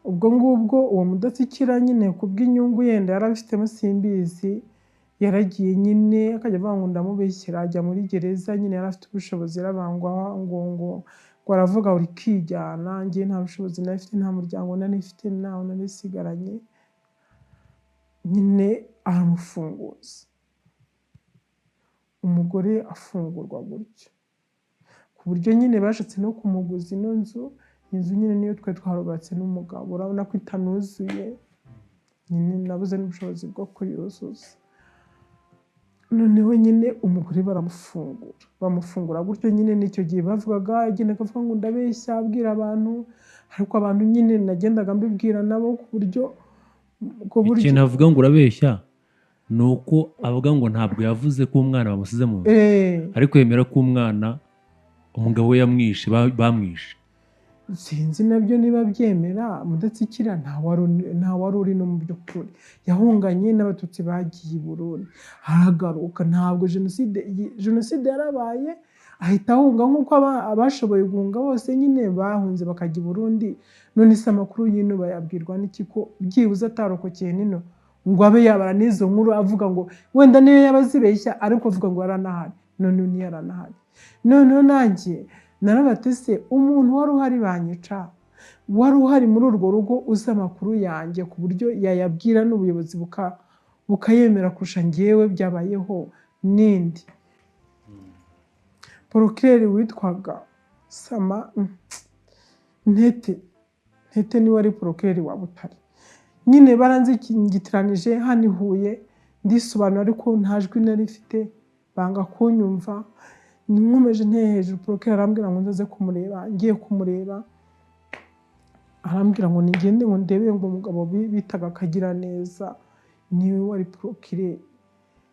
Ubwo ngubwo uwo Mudatsikira nyine kubw'inyungu yenda yarabifitemo simbizi, yaragiye nyine akajya avuga ngo ndamubeshyira, ajya muri gereza nyine yari afite ubushobozi, yarabangwa ngo ngo ngo aravuga uri kijyana, njye nta bushobozi nari mfite, nta muryango nari mfite, ntawe nari nsigaranye, nyine aramufunguza. Umugore afungurwa gutyo, ku buryo nyine bashatse no kumuguza ino nzu. Inzu nyine niyo twe twarubatse n'umugabo, urabona ko itanuzuye nyine, nabuze n'ubushobozi bwo kuyuzuza. Noneho nyine umugore baramufungura, bamufungura gutyo nyine. N'icyo gihe bavugaga, agenda akavuga ngo ndabeshya, abwira abantu, ariko abantu nyine nagendaga mbibwira nabo ku buryo Ikintu avuga ngo urabeshya ni uko avuga ngo ntabwo yavuze ko umwana bamusize mu nzu, ariko yemera ko umwana umugabo we yamwishe, bamwishe. Sinzi nabyo niba byemera. Mudatsikira nta wari uri no mu by'ukuri, yahunganye n'Abatutsi bagiye i Burundi, aragaruka. Ntabwo jenoside yarabaye ahita ahunga, nk'uko abashoboye guhunga bose nyine bahunze bakajya i Burundi. None se amakuru y'ino bayabwirwa n'iki, ko byibuze atarokokeye nino ngo abe yabara n'izo nkuru, avuga ngo wenda niyo yaba azibeshya, ariko avuga ngo yaranahari? None ntiyaranahari. Noneho nanjye narabatese, umuntu wari uhari banyica, wari uhari muri urwo rugo, uzi amakuru yanjye ku buryo yayabwira n'ubuyobozi bukayemera kurusha njyewe byabayeho n'indi porokireri witwaga Sama Ntete. Ntete niwe wari porokireri wa Butare. Nyine baranzingitiranije hano i Huye, ndisobanura, ariko nta jwi nari mfite, banga kunyumva. Nkomeje nteye hejuru, porokireri arambwira ngo nzaze kumureba. Ngiye kumureba, arambwira ngo nigende, ngo ndebe ngo umugabo bitaga Kagiraneza, niwe wari porokireri.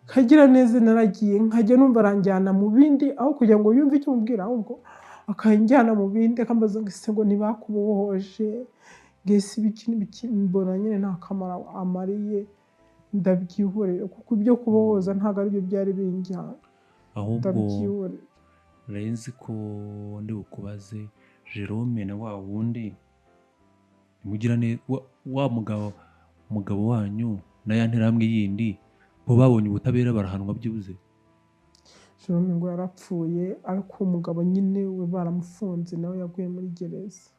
Kagiraneza, naragiye, nkajya numva aranjyana mu bindi, aho kugira ngo yumve icyo mubwira, ahubwo akanjyana mu bindi, akambaza ngo ese ngo ntibakubohoje, ngo ese ibiki n'ibiki. Mbona nyine nta kamaro amariye, ndabyihorera, kuko ibyo kubohoza ntabwo aribyo byari binjyana. Ahubwo Ndabyihorera. Nari nzi ko ndi bukubaze Jerome na wa wundi wa mugabo wanyu na ya nterahamwe yindi, bo babonye ubutabera, barahanwa byibuze? Jerome ngo yarapfuye, ariko uwo mugabo nyine we baramufunze, nawe yaguye muri gereza.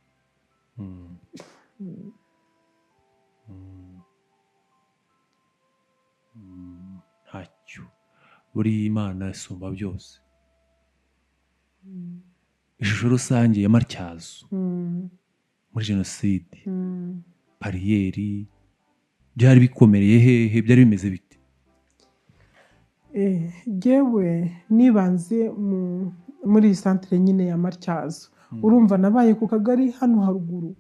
Ntacyo, buriya Imana isumba byose. Ishusho rusange ya Matyazo muri jenoside, bariyeri byari bikomereye hehe, byari bimeze bite? Jyewe nibanze muri iyi santire nyine ya Matyazo. Urumva nabaye ku kagari hano haruguru,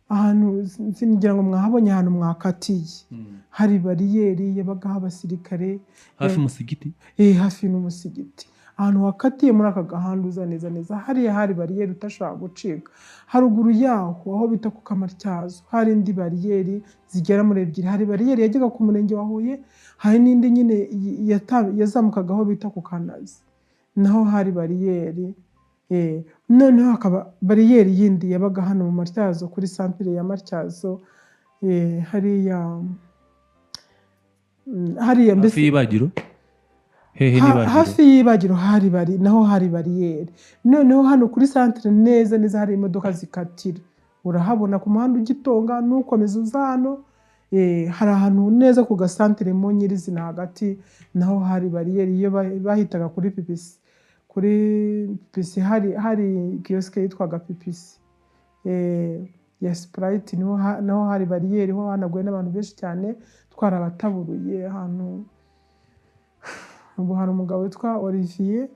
ahantu singira ngo mwahabonye, ahantu mwakatiye hari bariyeri yabagaho abasirikare. Hafi musigiti? Hafi n'umusigiti, ahantu wakatiye muri aka gahanda uza neza neza hariya hari bariyeri utashobora gucika. Haruguru yaho, aho bita ku Kamatyazo, hari indi bariyeri zigera muri ebyiri. Hari bariyeri yajyaga ku murenge wa Huye, hari n'indi nyine yazamukaga aho bita ku Kanazi, naho hari bariyeri. Noneho hakaba bariyeri yindi yabaga hano mu Matyazo, kuri santire ya Matyazo, hariya hariya Hafi mbese y'ibagiro hehe? N'ibagiro? Hafi y'ibagiro hari bari, naho hari bariyeri. Noneho hano kuri santire neza neza hari imodoka zikatira, urahabona ku muhanda ugitonga n'ukomeza uza hano, hari ahantu neza ku gasantire mo nyirizina hagati, naho hari bariyeri iyo bahitaga kuri PPC. Kuri PPC hari kiyosike yitwaga PPC ya Sprite, niho naho hari bariyeri, ho hanaguye n'abantu benshi cyane, twarabataburuye ahantu. Ubu hari umugabo witwa Olivier.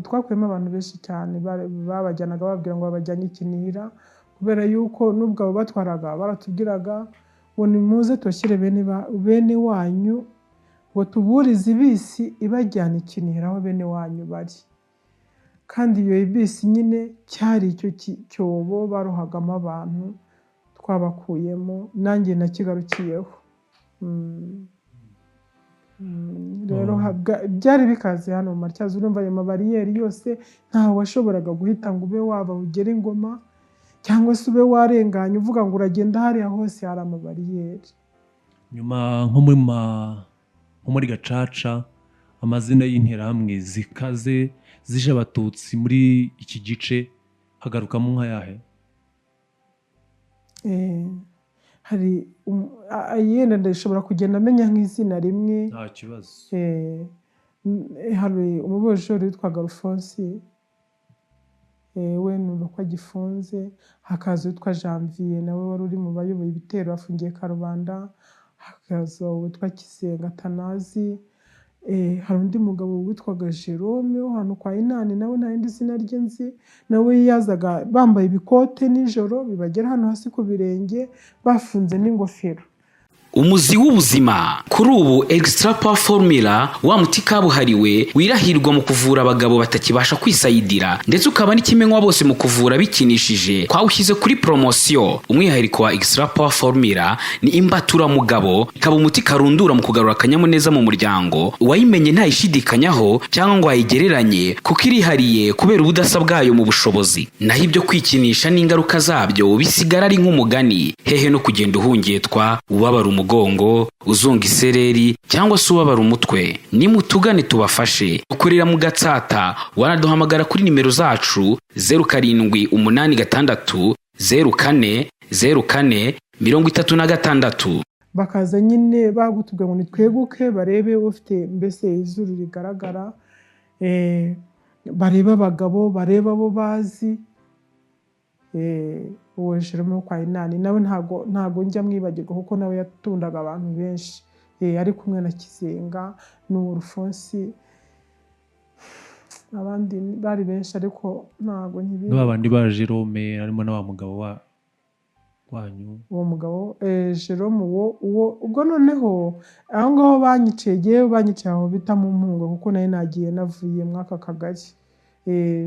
Twakuyemo abantu benshi cyane, babajyanaga bababwira ngo babajyanye ikinira, kubera yuko n'ubwo abo batwaraga baratubwiraga ngo nimuze tubashyire bene wanyu, ngo tuburize ibisi ibajyana ikinira aho bene wanyu bari. Kandi iyo ibisi nyine cyari icyo cyobo barohagamo abantu twabakuyemo, nanjye nakigarukiyeho. Rero byari bikaze hano mu Matyazo. Urumva ayo mabariyeri yose, ntawe washoboraga guhita ngo ube waba ugere Ingoma, cyangwa se ube warenganya uvuga ngo uragenda hariya hose hari amabariyeri. Nyuma nko muri gacaca, amazina y'interahamwe zikaze zije Abatutsi muri iki gice hagarukamo nk'ayahe? Hari yenda ndashobora kugenda amenya nk'izina rimwe. Nta kibazo. Hari umubojori witwaga Alphonse, we numva ko agifunze. Hakaza uwitwa Janvier nawe wari uri mu bayoboye ibitero afungiye Karubanda. Hakaza uwitwa Kisenga Tanazi. Hari undi mugabo witwaga Jerome wo ahantu kwa Inani, nawe nta rindi zina rye nzi, nawe yazaga bambaye ibikote nijoro bibagera hano hasi ku birenge, bafunze n'ingofero. Umuzi w'ubuzima kuri ubu, Extra Power Formula, wa muti kabuhariwe wirahirwa mu kuvura abagabo batakibasha kwisayidira, ndetse ukaba n'ikimenywa bose mu kuvura bikinishije, twawushyize kuri poromosiyo. Umwihariko wa Extra Power Formula ni imbaturamugabo, ikaba umuti karundura mu kugarura akanyamuneza mu muryango. Uwayimenye ntayishidikanyaho cyangwa ngo ayigereranye, kuko irihariye kubera ubudasa bwayo mu bushobozi. Naho ibyo kwikinisha n'ingaruka zabyo bisigara ari nk'umugani. Hehe no kugenda uhungetwa, ubabara umugongo, uzunga isereri cyangwa se ubabara umutwe. Nimutugane tubafashe. Dukorera mu Gatsata. Wanaduhamagara kuri nimero zacu 0786040436. Bakaza nyine bagutubwira ngo nitweguke, barebe ufite mbese izuru rigaragara, barebe abagabo, barebe abo bazi. Uwo Jerome wo kwa Inani nawe ntago njya mwibagirwa, kuko nawe yatundaga abantu benshi, ari kumwe na Kizenga n'uwo Alphonse. Abandi bari benshi ariko ntago nkibibuka. N'aba bandi ba Jerome harimo na wa mugabo wanyu. Uwo mugabo, Jerome, uwo ubwo noneho aho ngaho banyiciye, yewe banyiciye aho bita mu Mpunga, kuko nari nagiye navuye muri aka kagari.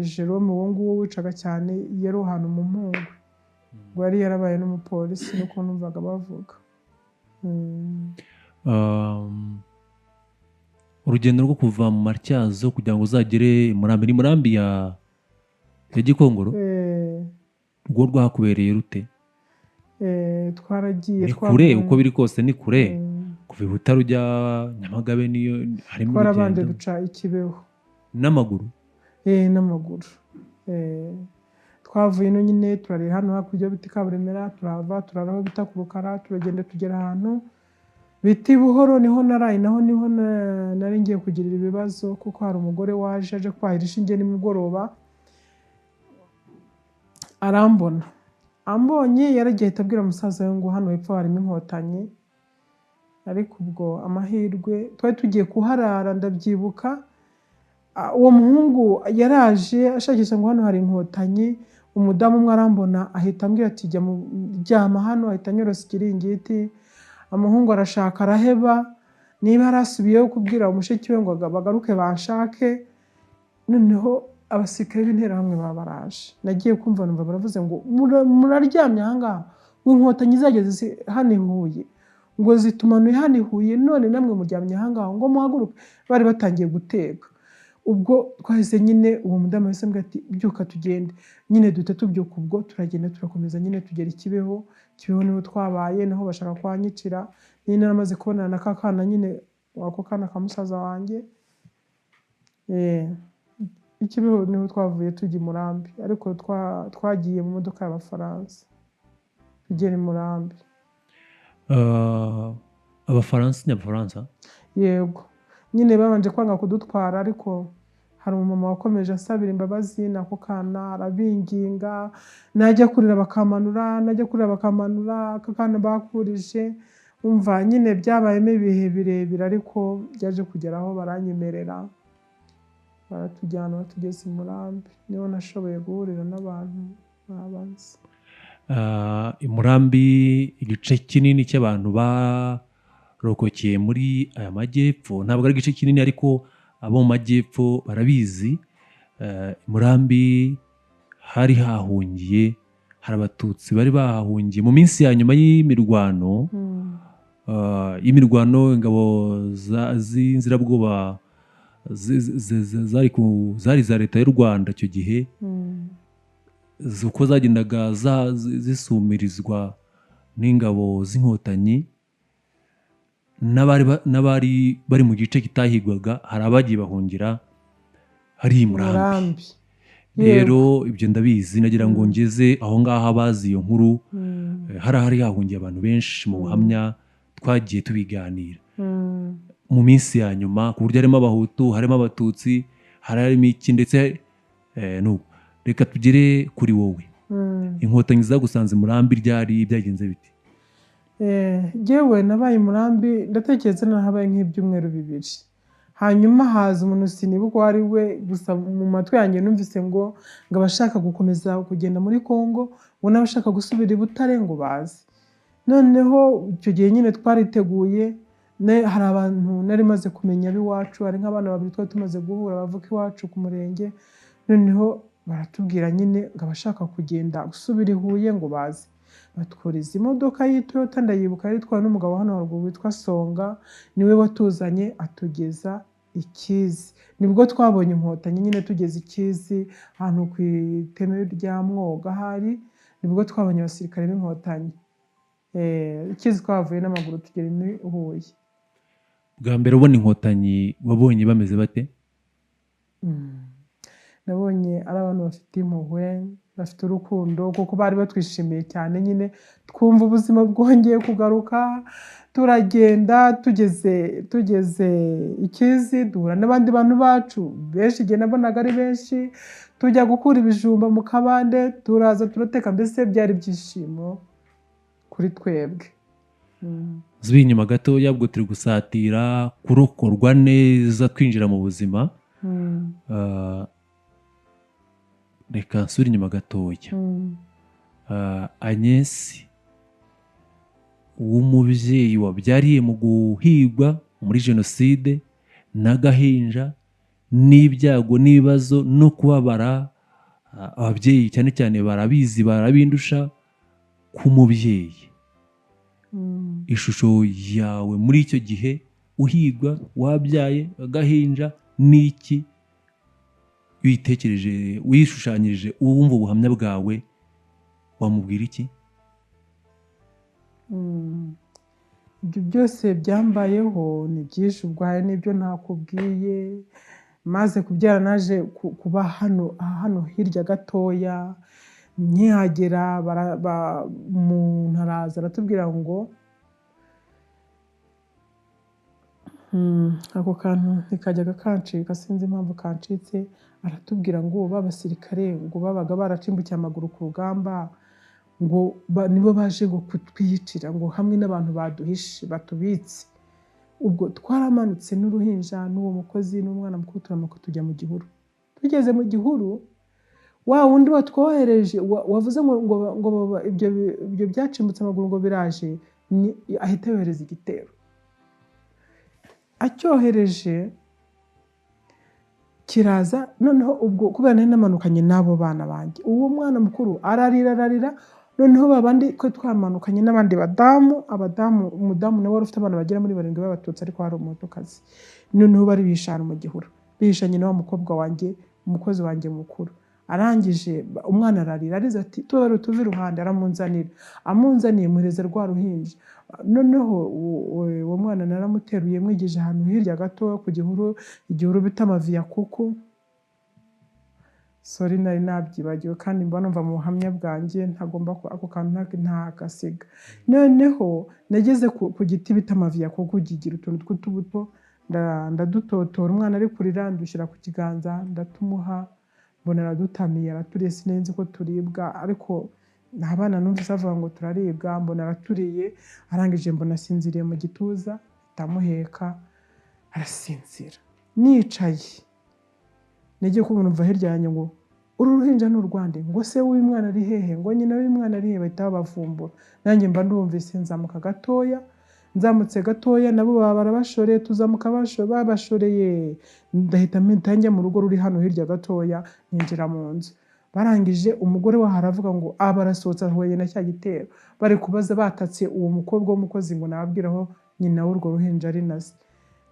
Jerome uwo nguwo wicaga cyane yari ahantu mu Mpunga, ngo yari yarabaye n'umupolisi, nuko numvaga bavuga. Urugendo rwo kuva mu Matyazo kugira ngo uzagere i Murambi, ni Murambi ya Gikongoro, rwo rwakubereye rute? Twaragiye. Ni kure, uko biri kose ni kure. Kuva i Butare ujya Nyamagabe niyo harimo Twarabanje urugendo. duca i Kibeho. N'amaguru? N'amaguru. Twavuye ino nyine turareba hano hakurya bita Kaburemera, turahava turara aho bita ku Rukara, turagenda tugera ahantu bita i Buhoro, niho naraye, naho niho nari ngiye kugirira ibibazo, kuko hari umugore waje aje kwahira ishinge nimugoroba, arambona. Ambonye yaragiye ahita abwira musaza we ngo hano hepfo harimo Inkotanyi. Ariko ubwo amahirwe twari tugiye kuharara, ndabyibuka. Uwo muhungu yaraje ashakisha ngo hano hari Inkotanyi. Umudamu umwe arambona ahita ambwira ati jya ryama hano, ahita anyorosa ikiringiti. Umuhungu arashaka araheba, niba yarasubiyeyo kubwira umushiki we ngo bagaruke banshake. Noneho abasirikare b'Interahamwe baba baraje. Nagiye kumva numva baravuze ngo muraryamye aha ngaha, ngo Inkotanyi zageze hano i Huye, ngo zitumanuye hano i Huye, none namwe muryamye aha ngaha, ngo muhaguruke. Bari batangiye guteka. Ubwo twahise nyine, uwo mudamu yahise ambwira ati byuka tugende nyine, duhita tubyuka. Ubwo turagenda turakomeza nyine tugera i Kibeho. Kibeho niho twabaye, naho bashaka kuhanyicira nyine. Naramaze kubonana na ka kana nyine, ako kana ka musaza wanjye. I Kibeho niho twavuye tujya i Murambi, ariko twagiye mu modoka y'Abafaransa tugera i Murambi. Abafaransa ni Abafaransa? Yego nyine, babanje kwanga kudutwara, ariko hari umumama wakomeje asabira imbabazi nako kana, arabinginga, najya kurira bakamanura, najya kurira bakamanura. Aka kana bakurije, umva nyine byabayemo ibihe birebire, ariko byaje kugeraho baranyemerera, baratujyana, batugeze i Murambi, niho nashoboye guhurira n'abantu babanza. I Murambi igice kinini cy'abantu barokokeye muri aya majyepfo, ntabwo ari igice kinini ariko abo mu majyepfo barabizi. I Murambi hari hahungiye, hari Abatutsi bari bahahungiye mu minsi ya nyuma y'imirwano. Y'imirwano ingabo z'inzirabwoba zari za leta y'u Rwanda icyo gihe, uko zagendaga zisumirizwa n'ingabo z'Inkotanyi, n'abari bari mu gice kitahigwaga, hari abagiye bahungira hari i Murambi. Murambi. Rero ibyo ndabizi, nagira ngo ngeze aho ngaho abazi iyo nkuru. Hari hahungiye abantu benshi mu buhamya twagiye tubiganira. Mu minsi ya nyuma, ku buryo harimo Abahutu, harimo Abatutsi, harimo iki ndetse n'ubu. Reka tugere kuri wowe. Inkotanyi zagusanze Murambi ryari? Byagenze bite? Jyewe nabaye i Murambi, ndatekereza narahabaye nk'ibyumweru 2. Hanyuma haza umuntu, sinibuka uwo ari we, gusa mu matwi yanjye numvise ngo abashaka gukomeza kugenda muri Congo, ngo n'abashaka gusubira i Butare ngo baze. Noneho icyo gihe nyine twariteguye. Hari abantu nari maze kumenya ab'iwacu, hari nk'abana babiri twari tumaze guhura bavuka iwacu ku murenge. Noneho baratubwira nyine ngo abashaka kugenda gusubira i Huye ngo baze. Batwuriza imodoka y'Itoyota, ndayibuka, yari itwawe n'umugabo hano haruguru witwa Songa, niwe watuzanye atugeza Ikizi. Nibwo twabonye Inkotanyi nyine tugeze Ikizi, ahantu ku iteme rya Mwoga ahari, nibwo twabonye abasirikare b'Inkotanyi. Ikizi twahavuye n'amaguru tugera i Huye. Bwa mbere ubona Inkotanyi, wabonye bameze bate? Nabonye ari abantu bafite impuhwe, bafite urukundo, kuko bari batwishimiye cyane nyine, twumva ubuzima bwongeye kugaruka. Turagenda, tugeze Ikizi duhura n'abandi bantu bacu benshi, igihe nabonaga ari benshi, tujya gukura ibijumba mu kabande, turaza turateka, mbese byari ibyishimo kuri twebwe. Nsubiye inyuma gatoya, ubwo turi gusatira kurokorwa neza, twinjira mu buzima. Reka nsubire inyuma gatoya. Agnes w'umubyeyi wabyariye mu guhigwa muri jenoside, n'agahinja n'ibyago n'ibibazo no kubabara, ababyeyi cyane cyane barabizi, barabindusha. Ku mubyeyi, ishusho yawe muri icyo gihe uhigwa, wabyaye agahinja n'iki, witekereje, wishushanyije, wumva ubuhamya bwawe, wamubwira iki? Ibyo byose byambayeho ni byinshi, ubwo hari n'ibyo ntakubwiye. Maze kubyara naje kuba hano hirya gatoya, nkihagera umuntu araza aratubwira ngo ako kantu ntikajyaga kancika, sinzi impamvu kancitse. Aratubwira ngo ba basirikare ngo babaga baracimbukiye amaguru ku rugamba, ngo nibo baje ngo kutwiyicira, ngo hamwe n'abantu baduhishe batubitse. Ubwo twaramanutse n'uruhinja n'uwo mukozi n'umwana mukuru, turamanuka tujya mu gihuru. Tugeze mu gihuru, wa wundi watwohereje wavuze ngo ibyo byacimbutse amaguru ngo biraje, ahita yohereza igitero. Acyohereje kiraza. Noneho ubwo kubera nari namanukanye n'abo bana banjye, uwo mwana mukuru ararira ararira. Noneho babandi ko twamanukanye n'abandi badamu, abadamu, umudamu nawe wari ufite abana bagera muri 7 b'Abatutsi, ariko hari Umuhutukazi. Noneho bari bishana mu gihuru, bihishanye na wa mukobwa wanjye, umukozi wanjye mukuru. Arangije umwana ararira, arize ati tubare tuve iruhande, aramunzanira. Amunzaniye muhereza rwa ruhinja. Noneho uwo mwana naramuteruye, mwigije ahantu hirya gato ku gihuru, igihuru bita amavi ya kuku. Sorry, nari nabyibagiwe, kandi mba numva mu buhamya bwanjye ntagomba ako kantu ntagasiga. Noneho nageze ku giti bita amavi ya kuku, kigira utuntu tw'utubuto, ndadutotora, umwana ari kurira, ndushyira ku kiganza ndatumuha, mbona aradutamiye, araturiye. Sinenze ko turibwa, ariko abana numvise bavuga ngo turaribwa, mbona araturiye. Arangije mbona asinziriye mu gituza, ndamuheka arasinzira. Nicaye nagiye kubona umva hirya yanjye ngo uru ruhinja ni urwande, ngo se w'uyu mwana ari hehe, ngo nyina w'uyu mwana ari hehe, bahita babavumbura. Nanjye mba ndumvise, nzamuka gatoya, nzamutse gatoya nabo baba barabashoreye, tuzamuka babashoreye, ndahita njya mu rugo ruri hano hirya gatoya, ninjira mu nzu. Barangije umugore waho aravuga ngo barasohotse, ahuye na cya gitero, bari kubaza batatse uwo mukobwa w'umukozi ngo nababwire aho nyina w'urwo ruhinja ari na se.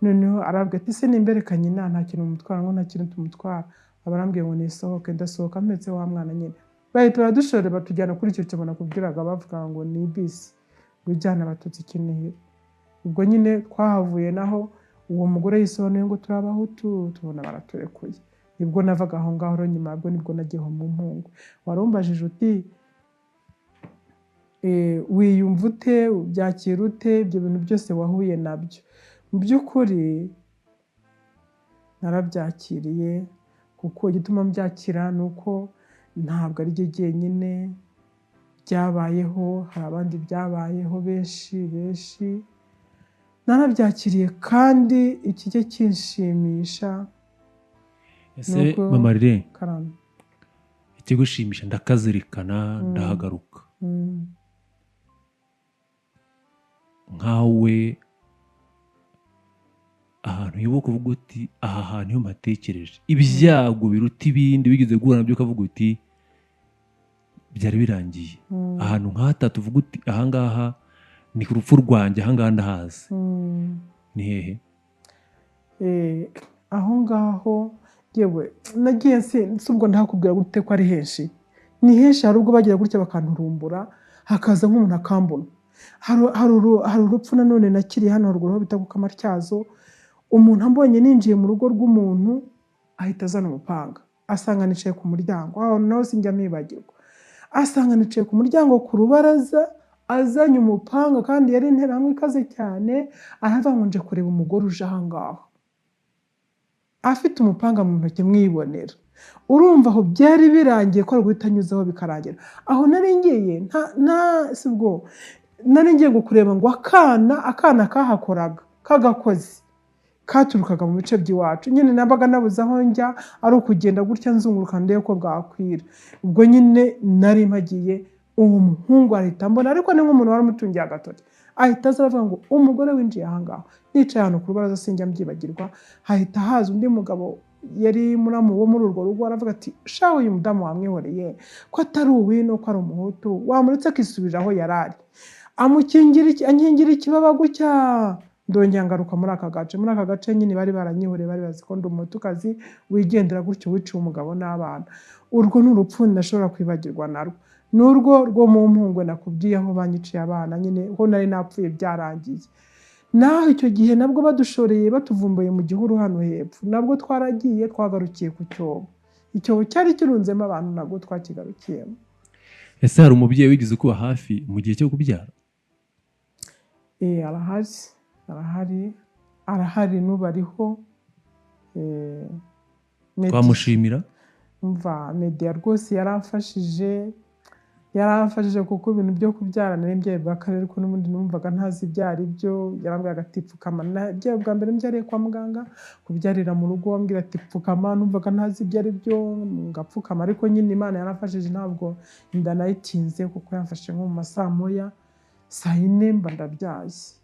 Noneho arabwira ati se nimbereka nyina nta kintu mumutwara, ngo nta kintu tumutwara. Abarambwiye ngo nisohoke, ndasohoka mpetse wa mwana nyine. Bahita baradushorera batujyana kuri icyo cyuma nakubwiraga, bavuga ngo ni bisi ngo ijyana Abatutsi Kinihira. Ubwo nyine twahavuye, naho uwo mugore yisobanuye ngo turi Abahutu, tubona baraturekuye. Nibwo navaga aho ngaho rero, nyuma yabwo nibwo nagiye mu Mpungu. Warumbajije uti wiyumva ute, ubyakira ute ibyo bintu byose wahuye nabyo? Mu by'ukuri narabyakiriye, kuko igituma mbyakira ni uko ntabwo ari jye jyenyine byabayeho, hari abandi byabayeho benshi benshi. Narabyakiriye kandi ikijya kinshimisha Ese Nuko- mama Lili, karame. ikigushimisha ndakazirikana, ndahagaruka nkawe ahantu wibuka uvuga uti aha hantu iyo mpatekereje ibyago biruta ibindi wigeze guhura nabyo, ukavuga uti byari birangiye, ahantu nk'ahatatu uvuga uti ahangaha ni ku rupfu rwanjye, ahangaha ndahazi, ni hehe? Aho ngaho yewe nagiye si ubwo ndahakubwira gute ko ari henshi, ni henshi. Hari ubwo bagira gutya bakanturumbura, hakaza nk'umuntu akambona. Hari urupfu nanone nakiriye hano haruguru aho bita ku Kamatyazo. Umuntu ambonye ninjiye mu rugo rw'umuntu ahita azana umupanga, asanga nicaye ku muryango. Aho naho sinjya mpibagirwa, asanga nicaye ku muryango ku rubaraza, azanye umupanga, kandi yari interahamwe ikaze cyane. Aravuga ngo nje kureba umugore uje aha ngaha afite umupanga mu ntoki, mwibonera. Urumva aho byari birangiye ko ari guhita anyuzaho bikarangira. Aho nari ngiye nta si bwo nari ngiye ngo kureba ngo akana kahakoraga k'agakozi katurukaga mu bice by'iwacu nyine, nabaga nabuze aho njya, ari ukugenda gutya nzunguruka ndebe ko bwakwira. Ubwo nyine nari mpagiye, uwo muhungu ahita ambona, ariko ni nk'umuntu wari umutungiye agatoki, ahita aza aravuga ngo umugore winjiye aha ngaha nicaye ahantu ku rubaraza, sinjya mbyibagirwa. Hahita haza undi mugabo yari muramu wo muri urwo rugo, aravuga ati shawe uyu mudamu wamwihoreye ko atari uwino, ko ari umuhutu, wamuretse akisubirira aho yari ari. Ankingira ikibaba gutya, ndongera ngaruka muri aka gace. Muri aka gace nyine bari baranyihoreye, bari bazi ko ndi umuhutukazi wigendera gutyo wiciye umugabo n'abana. Urwo ni urupfu ntashobora kwibagirwa narwo, n'urwo rwo mu mpungwe nakubwiye aho banyiciye abana nyine, ho nari napfuye byarangiye. Naho icyo gihe nabwo badushoreye batuvumbuye mu gihuru hano hepfo, nabwo twaragiye twagarukiye ku cyobo, icyobo cyari kirunzemo abantu, nabwo twakigarukiyemo. Ese hari umubyeyi wigeze kuba hafi mu gihe cyo kubyara? Arahari, arahari, n'ubu ariho. Twamushimira. Umva, Media rwose yaramfashije, kuko ibintu byo kubyara nari mbyaye bwa kabiri, ariko n'ubundi numvaga ntazi ibyo ari byo. Yarambwiraga ati pfukama. Nabyaye bwa mbere mbyariye kwa muganga, kubyarira mu rugo ambwira ati pfukama, numvaga ntazi ibyo ari byo ngapfukama, ariko nyine Imana yaramfashije ntabwo inda nayitinze, kuko yamfashe nko mu ma saa 1, saa 4 mba ndabyaye.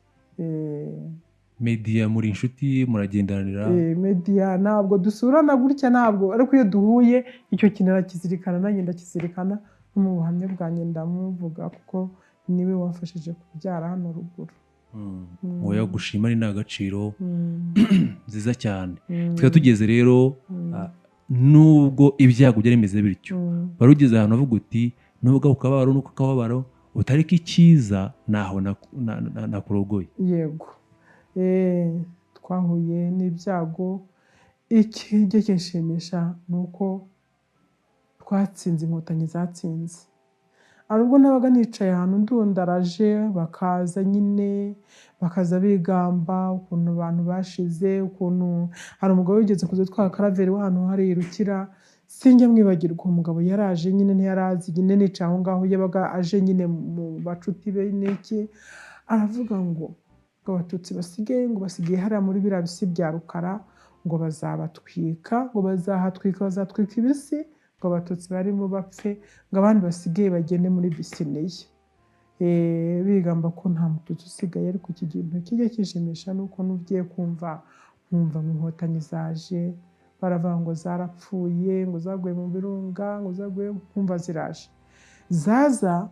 Media muri inshuti, muragenderanira? Media ntabwo dusurana gutya, ntabwo, ariko iyo duhuye icyo kintu arakizirikana, nanjye ndakizirikana. No mu buhamya bwanjye ndamuvuga, kuko niwe wamfashije kubyara hano ruguru. Oya, gushima ni indangagaciro nziza cyane. Tukaba tugeze rero, nubwo ibyago byari bimeze bityo, wari ugeze ahantu uvuga uti nubwo ako kababaro n'uko kababaro utariko icyiza naho nakurogoye. Yego, twahuye n'ibyago. Ikijya kinshimisha ni uko twatsinze, inkotanyi zatsinze. Hari ubwo nabaga nicaye ahantu ndundaraje, bakaza nyine bakaza bigamba ukuntu abantu bashize, ukuntu hari umugabo wigeze kuza witwa Karaveri w'ahantu hari Rukira, sinjya mwibagirwa. Uwo mugabo yaraje nyine, ntiyarazi nyine nicaye aho ngaho, yabaga aje nyine mu bacuti be n'iki, aravuga ngo abatutsi basigaye, ngo basigaye hariya muri biriya bisi bya Rukara, ngo bazabatwika, ngo bazahatwika, bazatwika ibisi, ngo abatutsi barimo bapfe, ngo abandi basigaye bagende muri Bisiniya. Bigamba ko nta mututsi usigaye. Ariko iki kintu kijya kishimisha ni uko n'ugiye kumva nkumva ngo inkotanyi zaje, baravuga ngo zarapfuye, ngo zaguye mu birunga, ngo zaguye, nkumva ziraje zaza.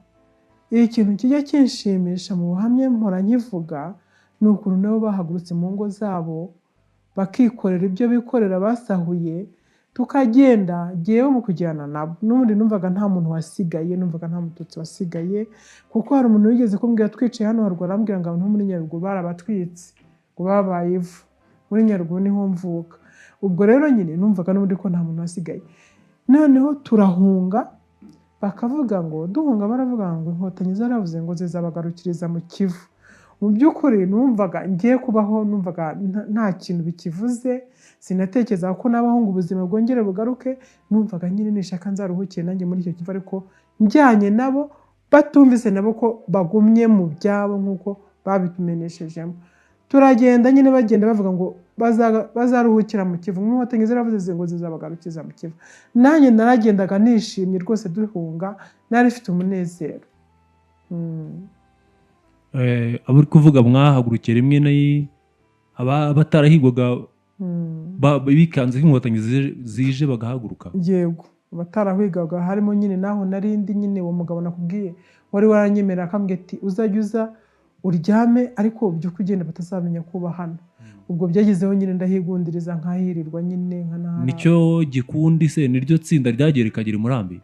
Ikintu kijya kinshimisha mu buhamya mpora nkivuga ni ukuntu nabo bahagurutse mu ngo zabo bakikorera ibyo bikorera basahuye, tukagenda. Jyewe mu kujyana nabo n'ubundi numvaga nta muntu wasigaye, numvaga nta mututsi wasigaye, kuko hari umuntu wigeze kumbwira twicaye hano haruguru, arambwira ngo abantu bo muri Nyaruguru barabatwitse, ngo babaye ivu, muri Nyaruguru niho mvuka. Ubwo rero nyine numvaga n'ubundi ko nta muntu wasigaye. Noneho turahunga, bakavuga ngo duhunga, baravuga ngo inkotanyi zaravuze ngo zizabagarukiriza mu Kivu. Mu by'ukuri numvaga ngiye kubaho, numvaga nta kintu bikivuze, sinatekereza ko nabaho ngo ubuzima bwongere bugaruke. Numvaga nyine nishaka nzaruhukiye nanjye muri icyo kivu, ariko njyanye nabo batumvise nabo ko bagumye mu byabo nk'uko babitumeneshejemo. Turagenda nyine, bagenda bavuga ngo bazaruhukira mu Kivu, inkotanyi zaravuze ngo zizabagarukiza mu Kivu. Nanjye naragendaga nishimye rwose, duhunga nari mfite umunezero. Abo uri kuvuga mwahagurukiye rimwe abatarahigwaga bikanze nk'inkotanyi zije bagahaguruka. Yego, abatarahigaga harimo nyine naho narindi nyine uwo mugabo nakubwiye wari waranyemerera akambwira ati uzajya uza uryame ariko ubyuke ugenda batazamenya kuba hano. Ubwo byagezeho nyine ndahigundiriza nkahirirwa nyine nkanahara. Nicyo gikundi se niryo tsinda ryagiye rikagera i Murambi?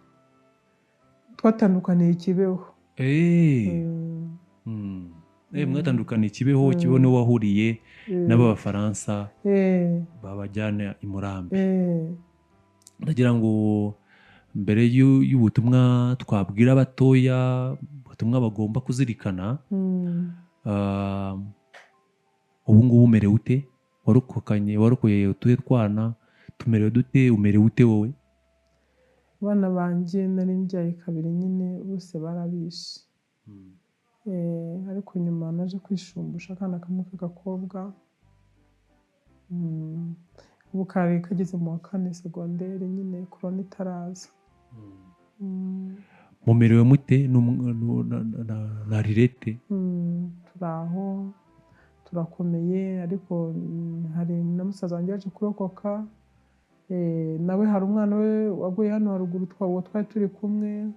Twatandukaniye Kibeho. Mwatandukaniye Kibeho. Kibeho niho wahuriye n'abafaransa babajyana i Murambi. Ndagira ngo mbere y'ubutumwa twabwira abatoya, ubutumwa bagomba kuzirikana, ubu ngubu umerewe ute? Warokokanye, warokoye utuhe twana? Tumerewe dute? Umerewe ute wowe? Abana banjye nari mbyaye kabiri nyine bose barabishe. Ariko nyuma naje kwishumbusha akana kamwe k'agakobwa, ubu kari kageze mu wa 4 segonderi nyine korona itaraza. Mumerewe mute na Rirete? Turi aho turakomeye, ariko hari na musaza wanjye waje kurokoka, nawe hari umwana we waguye hano haruguru uwo twari turi kumwe.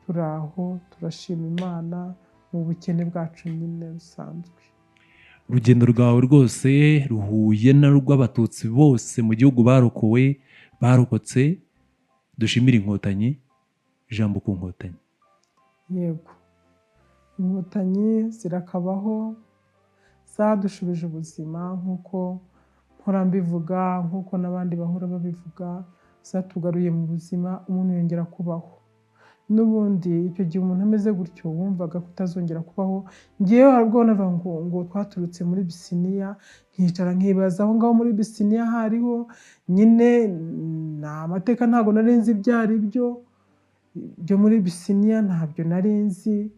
Turi aho turashima Imana mu bukene bwacu nyine busanzwe. Urugendo rwawe rwose ruhuye n'urw'abatutsi bose mu gihugu barokowe, barokotse. Dushimire inkotanyi. Ijambo ku nkotanyi. Yego, inkotanyi zirakabaho, zadushubije ubuzima nk'uko mpora mbivuga, nk'uko n'abandi bahora babivuga, zatugaruye mu buzima, umuntu yongera kubaho. N'ubundi icyo gihe umuntu ameze gutyo wumvaga kutazongera kubaho. Ngewe hari ubwo navuga ngo twaturutse muri Bisiniya, nkicara nkibaza aho ngaho muri Bisiniya hariho nyine ni amateka, ntabwo nari nzi ibyo ari byo byo muri Bisiniya, ntabyo nari nzi.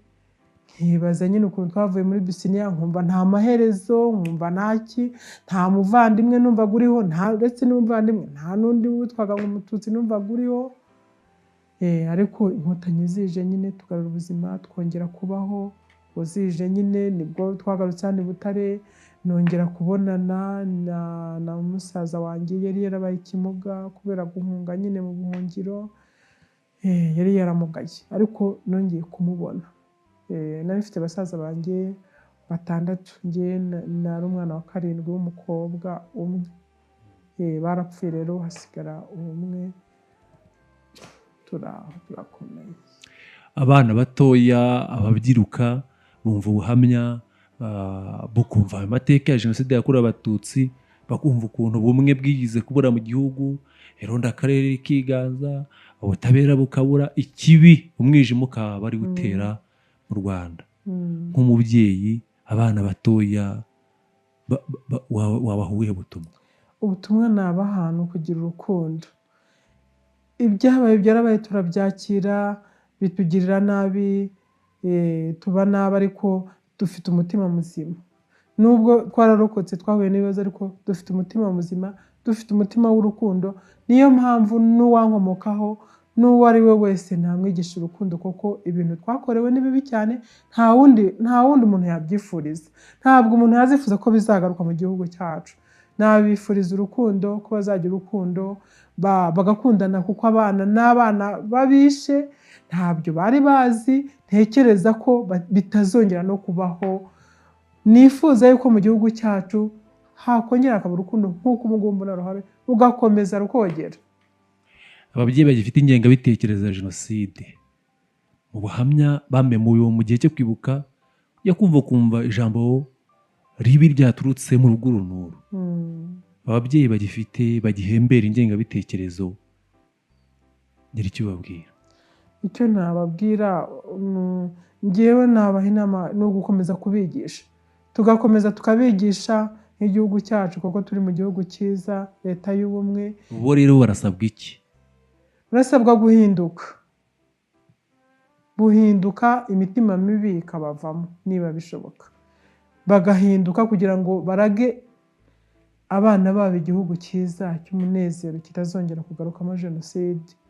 Nkibaza nyine ukuntu twavuye muri Bisiniya, nkumva nta maherezo, nkumva ntaki, nta muvandimwe numvaga uriho, uretse n'umuvandimwe nta n'undi witwaga ngo umututsi numvaga uriho. Ariko inkotanyi zije nyine tugarura ubuzima, twongera kubaho. Ubwo zije nyine nibwo twagarutse hano i Butare, nongera kubonana na musaza wanjye yari yarabaye ikimuga kubera guhunga nyine mu buhungiro, yari yaramugaye, ariko nongeye kumubona. Nari mfite basaza banjye 6, njye nari umwana wa 7 w'umukobwa umwe. Barapfuye rero hasigara umwe. Turakomeye. Abana batoya, ababyiruka bumva ubuhamya, bukumva amateka ya jenoside yakorewe abatutsi, bakumva ukuntu bumwe bwigize kubura mu gihugu, ironda akarere kiganza, ubutabera bukabura, ikibi umwijima ukaba bari gutera mu Rwanda. Nk'umubyeyi, abana batoya wabaha ubuhe butumwa? Ubutumwa nabaha ni ukugira urukundo. Ibyabaye byarabaye, turabyakira, bitugirira nabi, tuba nabi, ariko dufite umutima muzima. Nubwo twararokotse twahuye n'ibibazo, ariko dufite umutima muzima, dufite umutima w'urukundo. Niyo mpamvu n'uwankomokaho n'uwo ari we wese namwigisha urukundo, kuko ibintu twakorewe ni bibi cyane, nta wundi umuntu yabyifuriza. Ntabwo umuntu yazifuza ko bizagaruka mu gihugu cyacu. Nabifuriza urukundo, ko bazagira urukundo, bagakundana, kuko abana n'abana babishe ntabyo bari bazi. Ntekereza ko bitazongera no kubaho. Nifuza yuko mu gihugu cyacu hakongera hakaba urukundo nk'uko ubu ngubu mbona ruhari, rugakomeza rukogera. Ababyeyi bagifite ingengabitekerezo ya jenoside, mu buhamya bamemuwe mu gihe cyo kwibuka, yo kumva ijambo ribi ryaturutse mu rugo runuru. Ababyeyi bagifite bagihembera ingengabitekerezo, gira icyo ubabwira. Icyo nababwira, njyewe nabaha inama ni ugukomeza kubigisha, tugakomeza tukabigisha nk'igihugu cyacu, kuko turi mu gihugu cyiza, leta y'ubumwe. Bo rero barasabwa iki? Barasabwa guhinduka, guhinduka, imitima mibi ikabavamo niba bishoboka, bagahinduka kugira ngo barage abana babo igihugu cyiza cy'umunezero kitazongera kugarukamo jenoside.